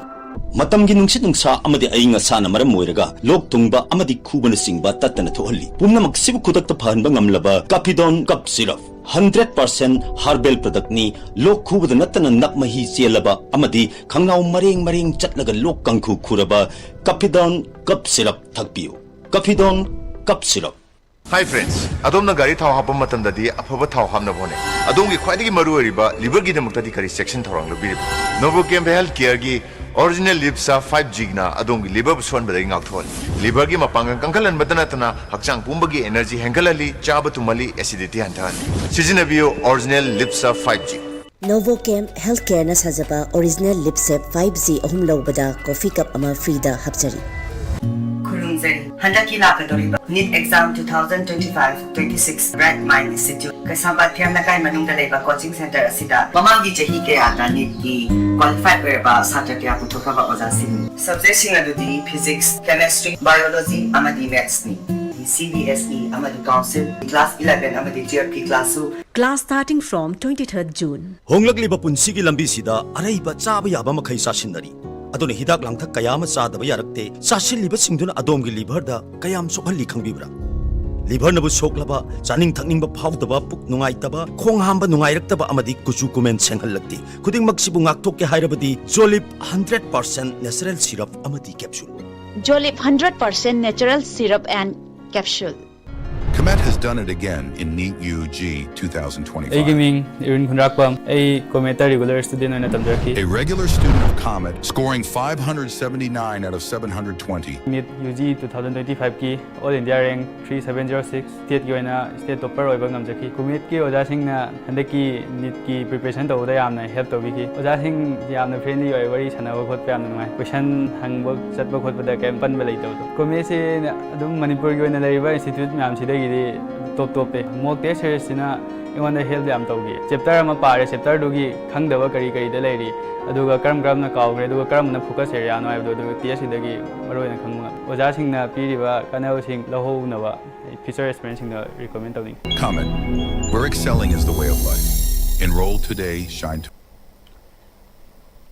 ꯃꯇꯝꯒꯤ ꯅꯨꯡꯁꯤꯠ ꯅꯨꯡꯁꯥ ꯑꯃꯗꯤ ꯑꯏꯪ ꯑꯁꯥꯅ ꯃꯔꯝ ꯑꯣꯏꯔꯒ ꯂꯣꯛ ꯊꯨꯡꯕ ꯑꯃꯗꯤ ꯈꯨꯕꯅꯆꯤꯡꯕ ꯇꯠꯇꯅ ꯊꯣꯛꯍꯜꯂꯤ꯫ ꯄꯨꯝꯅꯃꯛꯁꯤꯕꯨ ꯈꯨꯗꯛꯇ ꯐꯍꯟꯕ ꯉꯝꯂꯕ ꯀꯥꯐꯤꯗꯣꯟ cough syrup. Hundred percent herbal ꯄ꯭ꯔꯗꯛꯅꯤ꯫ ꯂꯣꯛ ꯈꯨꯕꯗ ꯅꯠꯇꯅ ꯅꯞ ꯃꯍꯤ ꯆꯦꯜꯂꯕ ꯑꯃꯗꯤ ꯈꯪꯅꯥꯎ ꯃꯔꯦꯡ ꯃꯔꯦꯡ ꯆꯠꯂꯒ ꯂꯣꯛ ꯀꯥꯡꯈꯨ ꯈꯨꯔꯕ ꯀꯥꯐꯤꯗꯣꯟ ꯀꯞ ꯁꯤꯔꯞ ꯊꯛꯄꯤꯌꯨ꯫ ꯀꯥꯐꯤꯗꯣꯟ ꯀꯞ ꯁꯤꯔꯞ꯫ Hi friends, ꯑꯗꯣꯝꯅ ꯒꯥꯔꯤ ꯊꯥꯎ ꯍꯥꯞꯄ ꯃꯇꯝꯗꯗꯤ ꯑꯐꯕ ꯊꯥꯎ ꯍꯥꯞꯅꯕ ꯍꯣꯠꯅꯩ꯫ ꯑꯗꯣꯝꯒꯤ ꯈ꯭ꯋꯥꯏꯗꯒꯤ ꯃꯔꯨꯑꯣꯏꯔꯤꯕ ꯂꯤꯚꯔꯒꯤꯗꯃꯛꯇꯗꯤ ꯀꯔꯤ ꯆꯦꯛꯁꯤꯟ ꯊꯧꯔꯥꯡ ꯂꯧꯕꯤꯔꯤꯕ? ꯅꯣꯚꯣꯀꯦꯝ ꯍꯦꯜꯊ ꯀꯦꯌꯔꯒꯤ ꯑꯣꯔꯤꯖꯤꯅꯦꯜ ꯂꯤꯞꯁꯥ ꯐꯥꯏꯚ ꯖꯤꯅ ꯑꯗꯣꯝꯒꯤ ꯂꯤꯚꯔꯕꯨ ꯁꯣꯛꯍꯟꯕꯗꯒꯤ ꯉꯥꯛꯊꯣꯛꯍꯜꯂꯤ꯫ ꯂꯤꯚꯔꯒꯤ ꯃꯄꯥꯡꯒꯜ ꯀꯟꯈꯠꯍꯟꯕꯇ ꯅꯠꯇꯅ ꯍꯛꯆꯥꯡ ꯄꯨꯝꯕꯒꯤ ꯑꯦꯅꯔꯖꯤ ꯍꯦꯟꯒꯠꯍꯜꯂꯤ, ꯆꯥꯕ ꯇꯨꯝꯍꯜꯂꯤ, ꯑꯦꯁꯤꯗꯤꯇꯤ ꯍꯟꯊꯍꯜꯂꯤ꯫ ꯁꯤꯖꯤꯟꯅꯕꯤꯌꯨ ꯑꯣꯔꯤꯖꯤꯅꯦꯜ ꯂꯤꯞꯁꯥ ꯐꯥꯏꯚ ꯖꯤ꯫ ꯅꯣꯚꯣꯀꯦꯝ ꯍꯦꯜꯊ ꯀꯦꯌꯔꯅ ꯁꯥꯖꯕ ꯑꯣꯔꯤꯖꯤꯅꯦꯜ ꯂꯤꯞꯁꯦꯞ ꯐꯥꯏꯚ ꯖꯤ ꯑꯍꯨꯝ ꯂꯧꯕꯗ ꯀꯣꯐꯤ ꯀꯞ ꯑꯃ ꯐ꯭ꯔꯤꯗ ꯍꯥꯞꯆꯔꯤ꯫ ꯈꯨꯔꯨꯝꯖꯔꯤ꯫ ꯍꯟꯗꯛꯀꯤ ꯂꯥꯛꯀꯗꯧꯔꯤꯕ neat exam two thousand twenty-five twenty-six Bright Mind Institute, ꯀꯩꯁꯥꯝꯄꯥꯠ ꯐꯤꯌꯝ ꯂꯩꯀꯥꯏ ꯃꯅꯨꯡꯗ ꯂꯩꯕ ꯀꯣꯆꯤꯡ ꯁꯦꯟꯇꯔ ꯑꯁꯤꯗ ꯃꯃꯥꯡꯒꯤ ꯆꯍꯤ ꯀꯌꯥꯗ ꯅꯤꯠꯀꯤ ꯀ꯭ꯋꯥꯂꯤꯐꯥꯏ ꯑꯣꯏꯔꯕ ꯁꯥꯇ꯭ꯔ ꯀꯌꯥ ꯄꯨꯊꯣꯛꯈ꯭ꯔꯕ ꯑꯣꯖꯥꯁꯤꯡꯅꯤ꯫ ꯁꯕꯖꯦꯛꯁꯤꯡ ꯑꯗꯨꯗꯤ ꯐꯤꯖꯤꯛꯁ, ꯀꯦꯃꯦꯁꯇ꯭ꯔꯤ, ꯕꯥꯏꯑꯣꯂꯣꯖꯤ ꯑꯃꯗꯤ ꯃꯦꯊꯁꯅꯤ꯫ ꯁꯤ ꯕꯤ ꯑꯦꯁ ꯏ ꯑꯃꯗꯤ ꯀꯥꯎꯟꯁꯤꯜ, ꯀ꯭ꯂꯥꯁ eleven ꯑꯃꯗꯤ twelve ꯀꯤ ꯀ꯭ꯂꯥꯁꯁꯨ꯫ Class starting from twenty-third June. ꯍꯣꯡꯂꯛꯂꯤꯕ ꯄꯨꯟꯁꯤꯒꯤ ꯂꯝꯕꯤꯁꯤꯗ ꯑꯔꯩꯕ ꯆꯥꯕ ꯌꯥꯕ ꯃꯈꯩ ꯆꯥꯁꯤꯟꯅꯔꯤ꯫ ꯑꯗꯨꯅ ꯍꯤꯗꯥꯛ ꯂꯥꯡꯊꯛ ꯀꯌꯥ ꯑꯃ ꯆꯥꯗꯕ ꯌꯥꯔꯛꯇꯦ꯫ ꯆꯥꯁꯤꯜꯂꯤꯕꯁꯤꯡꯗꯨꯅ ꯑꯗꯣꯝꯒꯤ ꯂꯤꯚꯔꯗ ꯀꯌꯥꯝ ꯁꯣꯛꯍꯜꯂꯤ ꯈꯪꯕꯤꯕ꯭ꯔꯥ? ꯂꯤꯚꯔꯅꯕꯨ ꯁꯣꯛꯂꯕ, ꯆꯥꯅꯤꯡ ꯊꯛꯅꯤꯡꯕ ꯐꯥꯎꯗꯕ, ꯄꯨꯛ ꯅꯨꯡꯉꯥꯏꯇꯕ, ꯈꯣꯡ ꯍꯥꯝꯕ ꯅꯨꯡꯉꯥꯏꯔꯛꯇꯕ ꯑꯃꯗꯤ ꯀꯨꯆꯨ ꯀꯨꯃꯦꯟ ꯁꯦꯡꯍꯜꯂꯛꯇꯦ꯫ ꯈꯨꯗꯤꯡꯃꯛꯁꯤꯕꯨ ꯉꯥꯛꯊꯣꯛꯀꯦ ꯍꯥꯏꯔꯕꯗꯤ ꯖꯣꯂꯤꯞ ꯍꯟꯗ꯭ꯔꯦꯠ ꯄꯥꯔꯁꯦꯟ ꯅꯦꯆꯔꯦꯜ ꯁꯤꯔꯞ ꯑꯃꯗꯤ capsule. Jolib hundred percent natural syrup and capsule. Comet has done it again in NEET U G two thousand twenty-five. ꯑꯩꯒꯤ ꯃꯤꯡ ꯏꯔꯤꯟ ꯈꯨꯟꯗ꯭ꯔꯥꯛꯄꯝ꯫ ꯑꯩ ꯀꯣꯃꯦꯠꯇ ꯔꯤꯒꯨꯂꯔ ꯁ꯭ꯇꯨꯗꯦꯟ ꯑꯣꯏꯅ ꯇꯝꯖꯔꯛꯈꯤ꯫ A regular student of Comet, scoring five hundred seventy-nine out of seven hundred twenty. NEET U G two thousand twenty five ꯀꯤ all India rank three seven zero six, ꯁ꯭ꯇꯦꯠꯀꯤ ꯑꯣꯏꯅ state topper ꯑꯣꯏꯕ ꯉꯝꯖꯈꯤ꯫ ꯀꯣꯃꯦꯠꯀꯤ ꯑꯣꯖꯥꯁꯤꯡꯅ ꯍꯟꯗꯛꯀꯤ ꯅꯤꯠꯀꯤ preparation ꯇꯧꯕꯗ ꯌꯥꯝꯅ help ꯇꯧꯕꯤꯈꯤ꯫ ꯑꯣꯖꯥꯁꯤꯡ ꯌꯥꯝꯅ ꯐ꯭ꯔꯦꯟꯂꯤ ꯑꯣꯏ, ꯋꯥꯔꯤ ꯁꯥꯟꯅꯕ ꯈꯣꯠꯄ ꯌꯥꯝꯅ ꯅꯨꯡꯉꯥꯏ꯫ ꯀꯣꯏꯁꯟ ꯍꯪꯕ ꯆꯠꯄ ꯈꯣꯠꯄꯗ ꯀꯔꯤꯝ ꯄꯟꯕ ꯂꯩꯇꯕꯗꯣ꯫ ꯀꯣꯃꯦꯠꯁꯤ ꯑꯗꯨꯝ ꯃꯅꯤꯄꯨꯔꯒꯤ ꯑꯣꯏꯅ ꯂꯩꯔꯤꯕ ꯏꯟꯁꯇꯤꯇ꯭ꯌꯨꯠ ꯃꯌꯥꯝꯁꯤꯗꯒꯤꯗꯤ ꯇꯣꯞ ꯇꯣꯞꯄꯦ꯫ ꯃꯣꯛ ꯇꯦꯁ ꯁꯦꯔꯤꯁꯁꯤꯅ ꯑꯩꯉꯣꯟꯗ ꯍꯦꯜꯞ ꯌꯥꯝ ꯇꯧꯈꯤ꯫ ꯆꯦꯞꯇꯔ ꯑꯃ ꯄꯥꯔꯦ, ꯆꯦꯞꯇꯔꯗꯨꯒꯤ ꯈꯪꯗꯕ ꯀꯔꯤ ꯀꯔꯤꯗ ꯂꯩꯔꯤ, ꯑꯗꯨꯒ ꯀꯔꯝ ꯀꯔꯝꯅ ꯀꯥꯎꯈ꯭ꯔꯦ, ꯑꯗꯨꯒ ꯀꯔꯝꯕꯅ ꯐꯣꯀꯁ ꯑꯦꯔꯤꯌꯥꯅꯣ ꯍꯥꯏꯕꯗꯣ ꯑꯗꯨ ꯇꯦꯁꯁꯤꯗꯒꯤ ꯃꯔꯨꯑꯣꯏꯅ ꯈꯪꯕ ꯉꯝꯃꯤ꯫ ꯑꯣꯖꯥꯁꯤꯡꯅ ꯄꯤꯔꯤꯕ ꯀꯥꯟꯅꯕꯁꯤꯡ ꯂꯧꯍꯧꯅꯕ ꯐ꯭ꯌꯨꯆꯔ ꯑꯦꯁꯄꯤꯔꯦꯟꯁꯤꯡꯗ ꯔꯤꯀꯃꯦꯟ ꯇꯧꯅꯤꯡꯉꯤ꯫ Comet, where excelling is the way of life. Enroll today, shine tomorrow.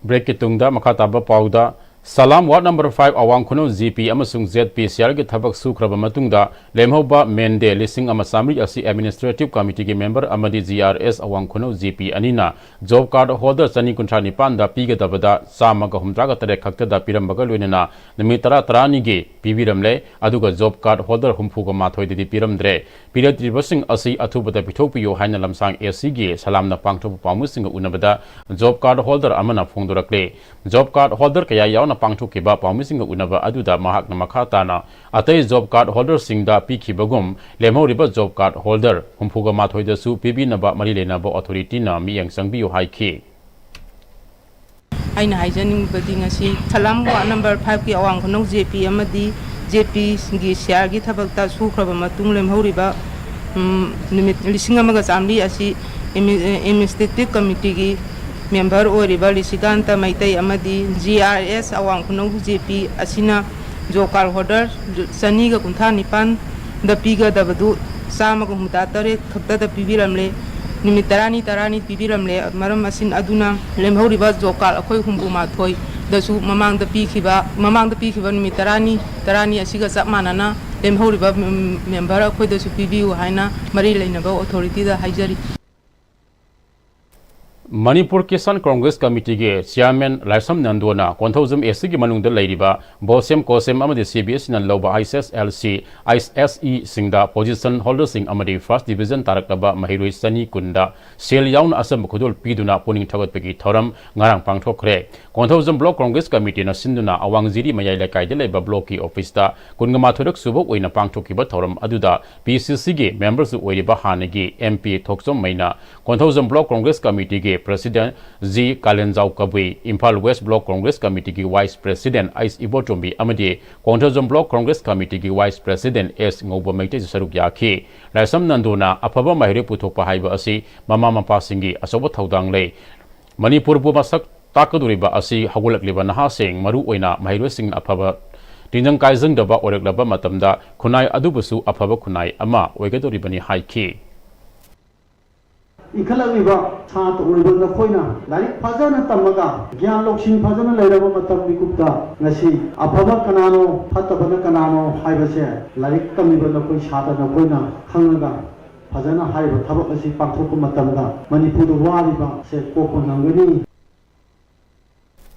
ꯕ꯭ꯔꯦꯛꯀꯤ ꯇꯨꯡꯗ ꯃꯈꯥ ꯇꯥꯕ ꯄꯥꯎꯗ, ꯁꯂꯥꯝ ꯋꯥꯔꯗ ꯅꯝꯕꯔ five ꯑꯋꯥꯡ ꯈꯨꯅꯧ ꯖꯤ ꯄꯤ ꯑꯃꯁꯨꯡ ꯖꯦꯗ ꯄꯤ ꯁꯤ ꯑꯥꯔꯒꯤ ꯊꯕꯛ ꯁꯨꯈ꯭ꯔꯕ ꯃꯇꯨꯡꯗ ꯂꯦꯝꯍꯧꯕ ꯃꯦꯟꯗꯦ ꯂꯤꯁꯤꯡ ꯑꯃ ꯆꯥꯃꯔꯤ ꯑꯁꯤ ꯑꯦꯗꯃꯤꯅꯤꯁꯇ꯭ꯔꯦꯇꯤꯚ ꯀꯃꯤꯇꯤꯒꯤ ꯃꯦꯝꯕꯔ ꯑꯃꯗꯤ ꯖꯤ ꯑꯥꯔ ꯑꯦꯁ ꯑꯋꯥꯡ ꯈꯨꯅꯧ ꯖꯤ ꯄꯤ ꯑꯅꯤꯅ ꯖꯣꯕ ꯀꯥꯔꯗ ꯍꯣꯜꯗꯔ ꯆꯅꯤ ꯀꯨꯟꯊ꯭ꯔꯥ ꯅꯤꯄꯥꯟꯗ ꯄꯤꯒꯗꯕꯗ ꯆꯥꯝꯃꯒ ꯍꯨꯝꯗ꯭ꯔꯥꯒ ꯇꯔꯦꯠ ꯈꯛꯇꯗ ꯄꯤꯔꯝꯕꯒ ꯂꯣꯏꯅꯅ ꯅꯨꯃꯤꯠ ꯇꯔꯥ, ꯇꯔꯥꯅꯤꯒꯤ ꯄꯤꯕꯤꯔꯝꯂꯦ꯫ ꯑꯗꯨꯒ ꯖꯣꯕ ꯀꯥꯔꯗ ꯍꯣꯜꯗꯔ ꯍꯨꯝꯐꯨꯒ ꯃꯥꯊꯣꯏꯗꯗꯤ ꯄꯤꯔꯝꯗ꯭ꯔꯦ꯫ ꯄꯤꯔꯛꯇ꯭ꯔꯤꯕꯁꯤꯡ ꯑꯁꯤ ꯑꯊꯨꯕꯗ ꯄꯤꯊꯣꯛꯄꯤꯌꯨ ꯍꯥꯏꯅ ꯂꯝꯁꯥꯡ ꯑꯦ ꯁꯤꯒꯤ ꯁꯂꯥꯝꯅ ꯄꯥꯡꯊꯣꯛꯄ ꯄꯥꯎꯃꯤꯁꯤꯡꯒ ꯎꯅꯕꯗ ꯖꯣꯕ ꯀꯥꯔꯗ ꯍꯣꯜꯗꯔ ꯑꯃꯅ ꯐꯣꯡꯗꯣꯔꯛꯂꯦ꯫ ꯖꯣꯕ ꯀꯥꯔꯗ ꯍꯣꯜꯗꯔ ꯀꯌꯥ ꯌꯥꯎꯅ ꯄꯥꯡꯊꯣꯛꯈꯤꯕ ꯄꯥꯎꯃꯤꯁꯤꯡꯒ ꯎꯅꯕ ꯑꯗꯨꯗ ꯃꯍꯥꯛꯅ ꯃꯈꯥ ꯇꯥꯅ ꯑꯇꯩ ꯖꯣꯕ ꯀꯥꯔꯗ ꯍꯣꯜꯗꯔꯁꯤꯡꯗ ꯄꯤꯈꯤꯕꯒꯨꯝ ꯂꯦꯝꯍꯧꯔꯤꯕ ꯖꯣꯕ ꯀꯥꯔꯗ ꯍꯣꯜꯗꯔ ꯍꯨꯝꯐꯨꯒ ꯃꯥꯊꯣꯏꯗꯁꯨ ꯄꯤꯕꯤꯅꯕ ꯃꯔꯤ ꯂꯩꯅꯕ ꯑꯣꯊꯣꯔꯤꯇꯤꯅ ꯃꯤꯠꯌꯦꯡ ꯆꯪꯕꯤꯌꯨ ꯍꯥꯏꯈꯤ꯫ ꯑꯩꯅ ꯍꯥꯏꯖꯅꯤꯡꯕꯗꯤ ꯉꯁꯤ ꯁꯂꯥꯝ ꯋꯥꯔꯗ ꯅꯝꯕꯔ five ꯀꯤ ꯑꯋꯥꯡ ꯈꯨꯅꯧ ꯖꯦ ꯄꯤ ꯑꯃꯗꯤ ꯖꯦ ꯄꯤꯒꯤ ꯁꯤ ꯑꯥꯔꯒꯤ ꯊꯕꯛꯇ ꯁꯨꯈ꯭ꯔꯕ ꯃꯇꯨꯡ ꯂꯦꯝꯍꯧꯔꯤꯕ, ꯎꯝ, ꯅꯨꯃꯤꯠ ꯂꯤꯁꯤꯡ ꯑꯃꯒ ꯆꯥꯃꯔꯤ ꯑꯁꯤ ꯑꯦꯃꯤ-, ꯑꯦꯗꯃꯤꯅꯤꯁꯇ꯭ꯔꯦꯇꯤꯚ ꯀꯃꯤꯇꯤꯒꯤ ꯃꯦꯝꯕꯔ ꯑꯣꯏꯔꯤꯕ ꯂꯤꯁꯤꯀꯥꯟꯇ ꯃꯩꯇꯩ ꯑꯃꯗꯤ ꯖꯤ ꯑꯥꯔ ꯑꯦꯁ ꯑꯋꯥꯡ ꯈꯨꯅꯧ ꯖꯦ ꯄꯤ ꯑꯁꯤꯅ ꯖꯣꯕ ꯀꯥꯔꯗ ꯍꯣꯜꯗꯔ ꯆꯅꯤꯒ ꯀꯨꯟꯊ꯭ꯔꯥ ꯅꯤꯄꯥꯟꯗ ꯄꯤꯒꯗꯕꯗꯨ ꯆꯥꯝꯃꯒ ꯍꯨꯝꯐꯨꯇꯔꯦꯠ ꯈꯛꯇꯗ ꯄꯤꯕꯤꯔꯝꯂꯦ꯫ ꯅꯨꯃꯤꯠ ꯇꯔꯥꯅꯤ, ꯇꯔꯥꯅꯤ ꯄꯤꯕꯤꯔꯝꯂꯦ꯫ ꯃꯔꯝ ꯑꯁꯤꯅ ꯑꯗꯨꯅ ꯂꯦꯝꯍꯧꯔꯤꯕ ꯖꯣꯕ ꯀꯥꯔꯗ ꯑꯩꯈꯣꯏ ꯍꯨꯝꯐꯨ ꯃꯥꯊꯣꯏꯗꯁꯨ ꯃꯃꯥꯡꯗ ꯄꯤꯈꯤꯕ, ꯃꯃꯥꯡꯗ ꯄꯤꯈꯤꯕ ꯅꯨꯃꯤꯠ ꯇꯔꯥꯅꯤ, ꯇꯔꯥꯅꯤ ꯑꯁꯤꯒ ꯆꯞ ꯃꯥꯟꯅꯅ ꯂꯦꯝꯍꯧꯔꯤꯕ ꯃꯦꯝ- ꯃꯦꯝꯕꯔ ꯑꯩꯈꯣꯏꯗꯁꯨ ꯄꯤꯕꯤꯌꯨ ꯍꯥꯏꯅ ꯃꯔꯤ ꯂꯩꯅꯕ ꯑꯣꯊꯣꯔꯤꯇꯤꯗ ꯍꯥꯏꯖꯔꯤ꯫ ꯃꯅꯤꯄꯨꯔ ꯀꯤꯁꯥꯟ ꯀꯣꯡꯒ꯭ꯔꯦꯁ ꯀꯃꯤꯇꯤꯒꯤ ꯆꯤꯌꯥꯔꯃꯦꯟ ꯂꯥꯏꯁ꯭ꯔꯝ ꯅꯟꯗꯣꯅ ꯀꯣꯟꯊꯧꯖꯝ ꯑꯦꯁ ꯁꯤꯒꯤ ꯃꯅꯨꯡꯗ ꯂꯩꯔꯤꯕ ꯕꯣꯁꯦꯝ, ꯀꯣꯁꯦꯝ ꯑꯃꯗꯤ ꯁꯤ ꯕꯤ ꯑꯦꯁ ꯏꯅ ꯂꯧꯕ I C S L C, ꯑꯥꯏ ꯑꯦꯁ ꯏꯁꯤꯡꯗ ꯄꯣꯖꯤꯁꯟ ꯍꯣꯜꯗꯔꯁꯤꯡ ꯑꯃꯗꯤ ꯐꯥꯔꯁ ꯗꯤꯕꯤꯖꯟ ꯇꯥꯔꯛꯂꯕ ꯃꯍꯩꯔꯣꯏ ꯆꯅꯤ ꯀꯨꯟꯗ ꯁꯦꯜ ꯌꯥꯎꯅ ꯑꯆꯝꯕ ꯈꯨꯗꯣꯜ ꯄꯤꯗꯨꯅ ꯄꯨꯛꯅꯤꯡ ꯊꯧꯒꯠꯄꯒꯤ ꯊꯧꯔꯝ ꯉꯔꯥꯡ ꯄꯥꯡꯊꯣꯛꯈ꯭ꯔꯦ꯫ ꯀꯣꯟꯊꯧꯖꯝ ꯕ꯭ꯂꯣꯛ ꯀꯣꯡꯒ꯭ꯔꯦꯁ ꯀꯃꯤꯇꯤꯅ ꯁꯤꯟꯗꯨꯅ ꯑꯋꯥꯡ ꯖꯤꯔꯤ ꯃꯌꯥꯏ ꯂꯩꯀꯥꯏꯗ ꯂꯩꯕ ꯕ꯭ꯂꯣꯛꯀꯤ ꯑꯣꯐꯤꯁꯇ ꯀꯨꯟꯒ ꯃꯥꯊꯣꯏꯔꯛ ꯁꯨꯕ ꯑꯣꯏꯅ ꯄꯥꯡꯊꯣꯛꯈꯤꯕ ꯊꯧꯔꯝ ꯑꯗꯨꯗ ꯄꯤ ꯁꯤ ꯁꯤꯒꯤ ꯃꯦꯝꯕꯔꯁꯨ ꯑꯣꯏꯔꯤꯕ ꯍꯥꯟꯅꯒꯤ ꯑꯦꯝ ꯄꯤ ꯊꯣꯛꯆꯣꯝ ꯃꯩꯅ, ꯀꯣꯟꯊꯧꯖꯝ ꯕ꯭ꯂꯣꯛ ꯀꯣꯡꯒ꯭ꯔꯦꯁ ꯀꯃꯤꯇꯤꯒꯤ president G Kalenjao Kabui, Imphal west block Congress ꯀꯃꯤꯇꯤꯒꯤ ꯋꯥꯏꯁ ꯄ꯭ꯔꯁꯤꯗꯦꯟꯠ ꯑꯩꯆ ꯏꯕꯣꯇꯣꯝꯕꯤ ꯑꯃꯗꯤ ꯀꯣꯟꯊꯧꯖꯝ ꯕ꯭ꯂꯣꯛ ꯀꯣꯡꯒ꯭ꯔꯦꯁ ꯀꯃꯤꯇꯤꯒꯤ ꯋꯥꯏꯁ ꯄ꯭ꯔꯁꯤꯗꯦꯟꯠ ꯑꯦꯁ ꯉꯧꯕ ꯃꯩꯇꯩꯁꯨ ꯁꯔꯨꯛ ꯌꯥꯈꯤ꯫ ꯂꯥꯏꯁ꯭ꯔꯝ ꯅꯟꯗꯣꯅ ꯑꯐꯕ ꯃꯍꯩꯔꯣꯏ ꯄꯨꯊꯣꯛꯄ ꯍꯥꯏꯕ ꯑꯁꯤ ꯃꯃꯥ ꯃꯄꯥꯁꯤꯡꯒꯤ ꯑꯆꯧꯕ ꯊꯧꯗꯥꯡ ꯂꯩ꯫ ꯃꯅꯤꯄꯨꯔꯕꯨ ꯃꯁꯛ ꯇꯥꯛꯀꯗꯧꯔꯤꯕ ꯑꯁꯤ ꯍꯧꯒꯠꯂꯛꯂꯤꯕ ꯅꯍꯥꯁꯤꯡ, ꯃꯔꯨ ꯑꯣꯏꯅ ꯃꯍꯩꯔꯣꯏꯁꯤꯡꯅ ꯑꯐꯕ ꯇꯤꯟꯖꯪ ꯀꯥꯏꯖꯪꯗꯕ ꯑꯣꯏꯔꯛꯂꯕ ꯃꯇꯝꯗ ꯈꯨꯟꯅꯥꯏ ꯑꯗꯨꯕꯨꯁꯨ ꯑꯐꯕ ꯈꯨꯟꯅꯥꯏ ꯑꯃ ꯑꯣꯏꯒꯗꯧꯔꯤꯕꯅꯤ ꯍꯥꯏꯈꯤ꯫ ꯏꯟꯈꯠꯂꯛꯂꯤꯕ ꯁꯥꯇ꯭ꯔ ꯑꯣꯏꯕ ꯅꯈꯣꯏꯅ ꯂꯥꯏꯔꯤꯛ ꯐꯖꯅ ꯇꯝꯃꯒ, ꯒ꯭ꯌꯥꯟ ꯂꯧꯁꯤꯡ ꯐꯖꯅ ꯂꯩꯔꯕ ꯃꯇꯝ ꯃꯤꯀꯨꯞꯇ ꯉꯁꯤ ꯑꯐꯕ ꯀꯅꯥꯅꯣ, ꯐꯠꯇꯕꯅ ꯀꯅꯥꯅꯣ ꯍꯥꯏꯕꯁꯦ ꯂꯥꯏꯔꯤꯛ ꯇꯝꯃꯤꯕ ꯅꯈꯣꯏ ꯁꯥꯇ꯭ꯔ ꯅꯈꯣꯏꯅ ꯈꯪꯉꯒ, ꯐꯖꯅ ꯍꯥꯏꯔꯤꯕ ꯊꯕꯛ ꯑꯁꯤ ꯄꯥꯡꯊꯣꯛꯄ ꯃꯇꯝꯗ ꯃꯅꯤꯄꯨꯔꯗ ꯋꯥꯔꯤꯕꯁꯦ ꯀꯣꯛꯄ ꯉꯝꯒꯅꯤ꯫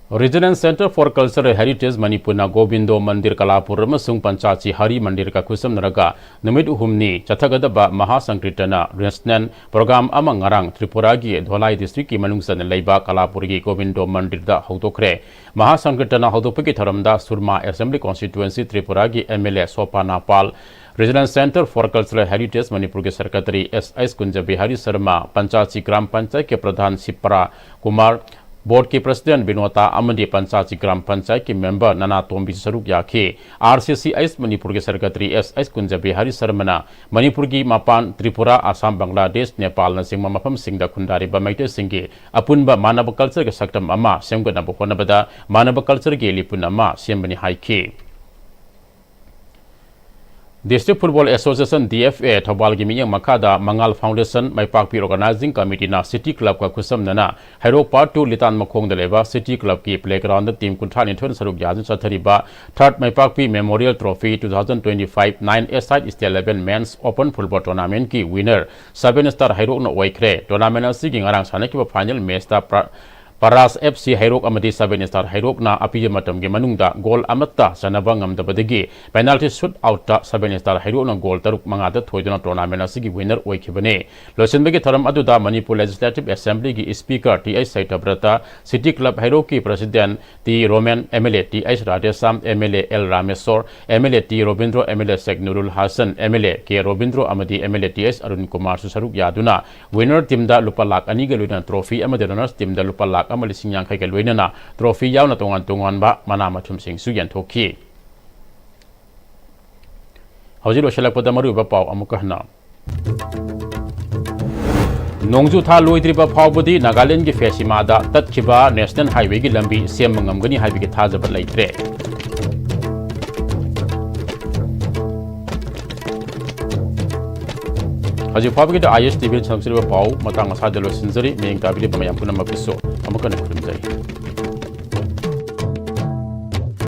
Regional Centre for Cultural Heritage ꯃꯅꯤꯄꯨꯔꯅ ꯒꯣꯕꯤꯟꯗꯣ ꯃꯟꯗꯤꯔ ꯀꯂꯥꯄꯨꯔ ꯑꯃꯁꯨꯡ ꯄꯟꯆꯥꯆꯤ ꯍꯔꯤ ꯃꯟꯗꯤꯔꯒ ꯈꯨꯠꯁꯝꯅꯔꯒ ꯅꯨꯃꯤꯠ ꯍꯨꯝꯅꯤ ꯆꯠꯊꯒꯗꯕ ꯃꯍꯥ ꯁꯪꯀꯤꯔꯇꯅ ꯔꯦꯁꯅꯦꯜ ꯄ꯭ꯔꯣꯒ꯭ꯔꯥꯝ ꯑꯃ ꯉꯔꯥꯡ ꯇ꯭ꯔꯤꯄꯨꯔꯥꯒꯤ ꯙꯣꯂꯥꯏ ꯗꯤꯁꯇ꯭ꯔꯤꯛꯀꯤ ꯃꯅꯨꯡ ꯆꯟꯅ ꯂꯩꯕ ꯀꯂꯥꯄꯨꯔꯒꯤ ꯒꯣꯕꯤꯟꯗꯣ ꯃꯟꯗꯤꯔꯗ ꯍꯧꯗꯣꯛꯈ꯭ꯔꯦ꯫ ꯃꯍꯥ ꯁꯪꯀꯤꯔꯇꯅ ꯍꯧꯗꯣꯛꯄꯒꯤ ꯊꯧꯔꯝꯗ ꯁꯨꯔꯃꯥ ꯑꯦꯁꯦꯝꯕ꯭ꯂꯤ ꯀꯣꯟꯁꯇꯤꯇ꯭ꯋꯦꯟꯁꯤ ꯇ꯭ꯔꯤꯄꯨꯔꯥꯒꯤ M L A Swapna Pal, Regional Centre for Cultural Heritage ꯃꯅꯤꯄꯨꯔꯒꯤ secretary S H Kunjabihari Sharma, Panchachi ꯒ꯭ꯔꯥꯝ ꯄꯟꯆꯥꯌꯠꯀꯤ ꯄ꯭ꯔꯙꯥꯟ ꯁꯤꯞꯄꯔꯥ ꯀꯨꯃꯥꯔ, ꯕꯣꯔꯗꯀꯤ ꯄ꯭ꯔꯁꯤꯗꯦꯟꯠ ꯕꯤꯅꯣꯇꯥ ꯑꯃꯗꯤ ꯄꯟꯆꯥꯆꯤ ꯒ꯭ꯔꯥꯝ ꯄꯟꯆꯥꯌꯠꯀꯤ ꯃꯦꯝꯕꯔ ꯅꯅꯥꯇꯣꯝꯕꯤꯁꯨ ꯁꯔꯨꯛ ꯌꯥꯈꯤ꯫ ꯑꯥꯔ ꯁꯤ ꯁꯤ ꯑꯩꯆ ꯃꯅꯤꯄꯨꯔꯒꯤ ꯁꯦꯀ꯭ꯔꯦꯇꯔꯤ ꯑꯦꯁ ꯑꯩꯆ ꯀꯨꯟꯖꯕꯤꯍꯥꯔꯤ ꯁꯔꯃꯅ ꯃꯅꯤꯄꯨꯔꯒꯤ ꯃꯄꯥꯟ ꯇ꯭ꯔꯤꯄꯨꯔꯥ, ꯑꯁꯥꯝ, ꯕꯪꯒ꯭ꯂꯥꯗꯦꯁ, ꯅꯦꯄꯥꯜꯅꯆꯤꯡꯕ ꯃꯐꯝꯁꯤꯡꯗ ꯈꯨꯟꯗꯥꯔꯤꯕ ꯃꯩꯇꯩꯁꯤꯡꯒꯤ ꯑꯄꯨꯟꯕ ꯃꯥꯟꯅꯕ ꯀꯜꯆꯔꯒꯤ ꯁꯛꯇꯝ ꯑꯃ ꯁꯦꯝꯒꯠꯅꯕ ꯍꯣꯠꯅꯕꯗ ꯃꯥꯟꯅꯕ ꯀꯜꯆꯔꯒꯤ ꯂꯤꯄꯨꯟ ꯑꯃ ꯁꯦꯝꯕꯅꯤ ꯍꯥꯏꯈꯤ꯫ District Football Association, D F A, ꯊꯧꯕꯥꯜꯒꯤ ꯃꯤꯠꯌꯦꯡ ꯃꯈꯥꯗ ꯃꯉꯥꯜ Foundation, ꯃꯥꯏꯄꯥꯛꯄꯤ Organizing Committeeꯅ City Clubꯀ ꯈꯨꯠꯁꯝꯅꯅ ꯍꯩꯔꯣꯛ Part Two ꯂꯤꯇꯥꯟ ꯃꯈꯣꯡꯗ ꯂꯩꯕ City Clubꯀꯤ playgroundꯗ team ꯀꯨꯟꯊ꯭ꯔꯥ ꯅꯤꯊꯣꯏꯅ ꯁꯔꯨꯛ ꯌꯥꯗꯨꯅ ꯆꯠꯊꯔꯤꯕ Third ꯃꯥꯏꯄꯥꯛꯄꯤ Memorial Trophy two thousand twenty-five nine A-side State Level Men's Open Football Tournamentꯀꯤ winner Seven Star ꯍꯩꯔꯣꯛꯅ ꯑꯣꯏꯈ꯭ꯔꯦ꯫ Tournament ꯑꯁꯤꯒꯤ ꯉꯔꯥꯡ ꯁꯥꯟꯅꯈꯤꯕ final matchꯇ ꯄ꯭ꯔ-, ꯄꯔꯥꯁ F C ꯍꯩꯔꯣꯛ ꯑꯃꯗꯤ Seven Star ꯍꯩꯔꯣꯛꯅ ꯑꯄꯤꯕ ꯃꯇꯝꯒꯤ ꯃꯅꯨꯡꯗ goal ꯑꯃꯠꯇ ꯆꯟꯅꯕ ꯉꯝꯗꯕꯗꯒꯤ penalty shootoutꯇ Seven Star ꯍꯩꯔꯣꯛꯅ goal ꯇꯔꯨꯛ ꯃꯉꯥꯗ ꯊꯣꯏꯗꯨꯅ tournament ꯑꯁꯤꯒꯤ winner ꯑꯣꯏꯈꯤꯕꯅꯤ꯫ ꯂꯣꯏꯁꯤꯟꯕꯒꯤ ꯊꯧꯔꯝ ꯑꯗꯨꯗ ꯃꯅꯤꯄꯨꯔ Legislative Assemblyꯒꯤ Speaker T H Satyabrata, City Club ꯍꯩꯔꯣꯛꯀꯤ President T Romen, M L A T H Radheshyam, M L A L Rameshor, M L A T Robindro, M L A Sheikh Nurul Hasan, M L A K Robindro ꯑꯃꯗꯤ M L A T H Arun ꯀꯨꯃꯥꯔꯁꯨ ꯁꯔꯨꯛ ꯌꯥꯗꯨꯅ winner teamꯗ ꯂꯨꯄꯥ ꯂꯥꯈ ꯑꯅꯤꯒ ꯂꯣꯏꯅꯅ trophy ꯑꯃꯗꯤ runners teamꯗ ꯂꯨꯄꯥ ꯂꯥꯈ ꯑꯃ ꯂꯤꯁꯤꯡ ꯌꯥꯡꯈꯩꯒ ꯂꯣꯏꯅꯅ trophy ꯌꯥꯎꯅ ꯇꯣꯉꯥꯟ ꯇꯣꯉꯥꯟꯕ ꯃꯅꯥ ꯃꯊꯨꯝꯁꯤꯡꯁꯨ ꯌꯦꯟꯊꯣꯛꯈꯤ꯫ ꯍꯧꯖꯤꯛ ꯂꯣꯏꯁꯤꯜꯂꯛꯄꯗ ꯃꯔꯨꯑꯣꯏꯕ ꯄꯥꯎ ꯑꯃꯨꯛꯀ ꯍꯟꯅ꯫ ꯅꯣꯡꯖꯨ ꯊꯥ ꯂꯣꯏꯗ꯭ꯔꯤꯕ ꯐꯥꯎꯕꯗꯤ ꯅꯥꯒꯥꯂꯦꯟꯗꯒꯤ ꯐꯦꯁꯤꯃꯥꯗ ꯇꯠꯈꯤꯕ National Highwayꯒꯤ ꯂꯝꯕꯤ ꯁꯦꯝꯕ ꯉꯝꯒꯅꯤ ꯍꯥꯏꯕꯒꯤ ꯊꯥꯖꯕ ꯂꯩꯇ꯭ꯔꯦ꯫ ꯍꯧꯖꯤꯛ ꯐꯥꯎꯕꯒꯤꯗ I S T Vꯅ ꯁꯟꯗꯣꯛꯆꯔꯤꯕ ꯄꯥꯎ ꯃꯇꯥꯡ ꯑꯁꯤꯗ ꯂꯣꯏꯁꯤꯟꯖꯔꯤ꯫ ꯃꯤꯠꯌꯦꯡ ꯇꯥꯕꯤꯔꯤꯕ ꯃꯌꯥꯝ ꯄꯨꯝꯅꯃꯛꯄꯨꯁꯨ ꯑꯃꯨꯛ ꯍꯟꯅ ꯈꯨꯔꯨꯝꯖꯔꯤ꯫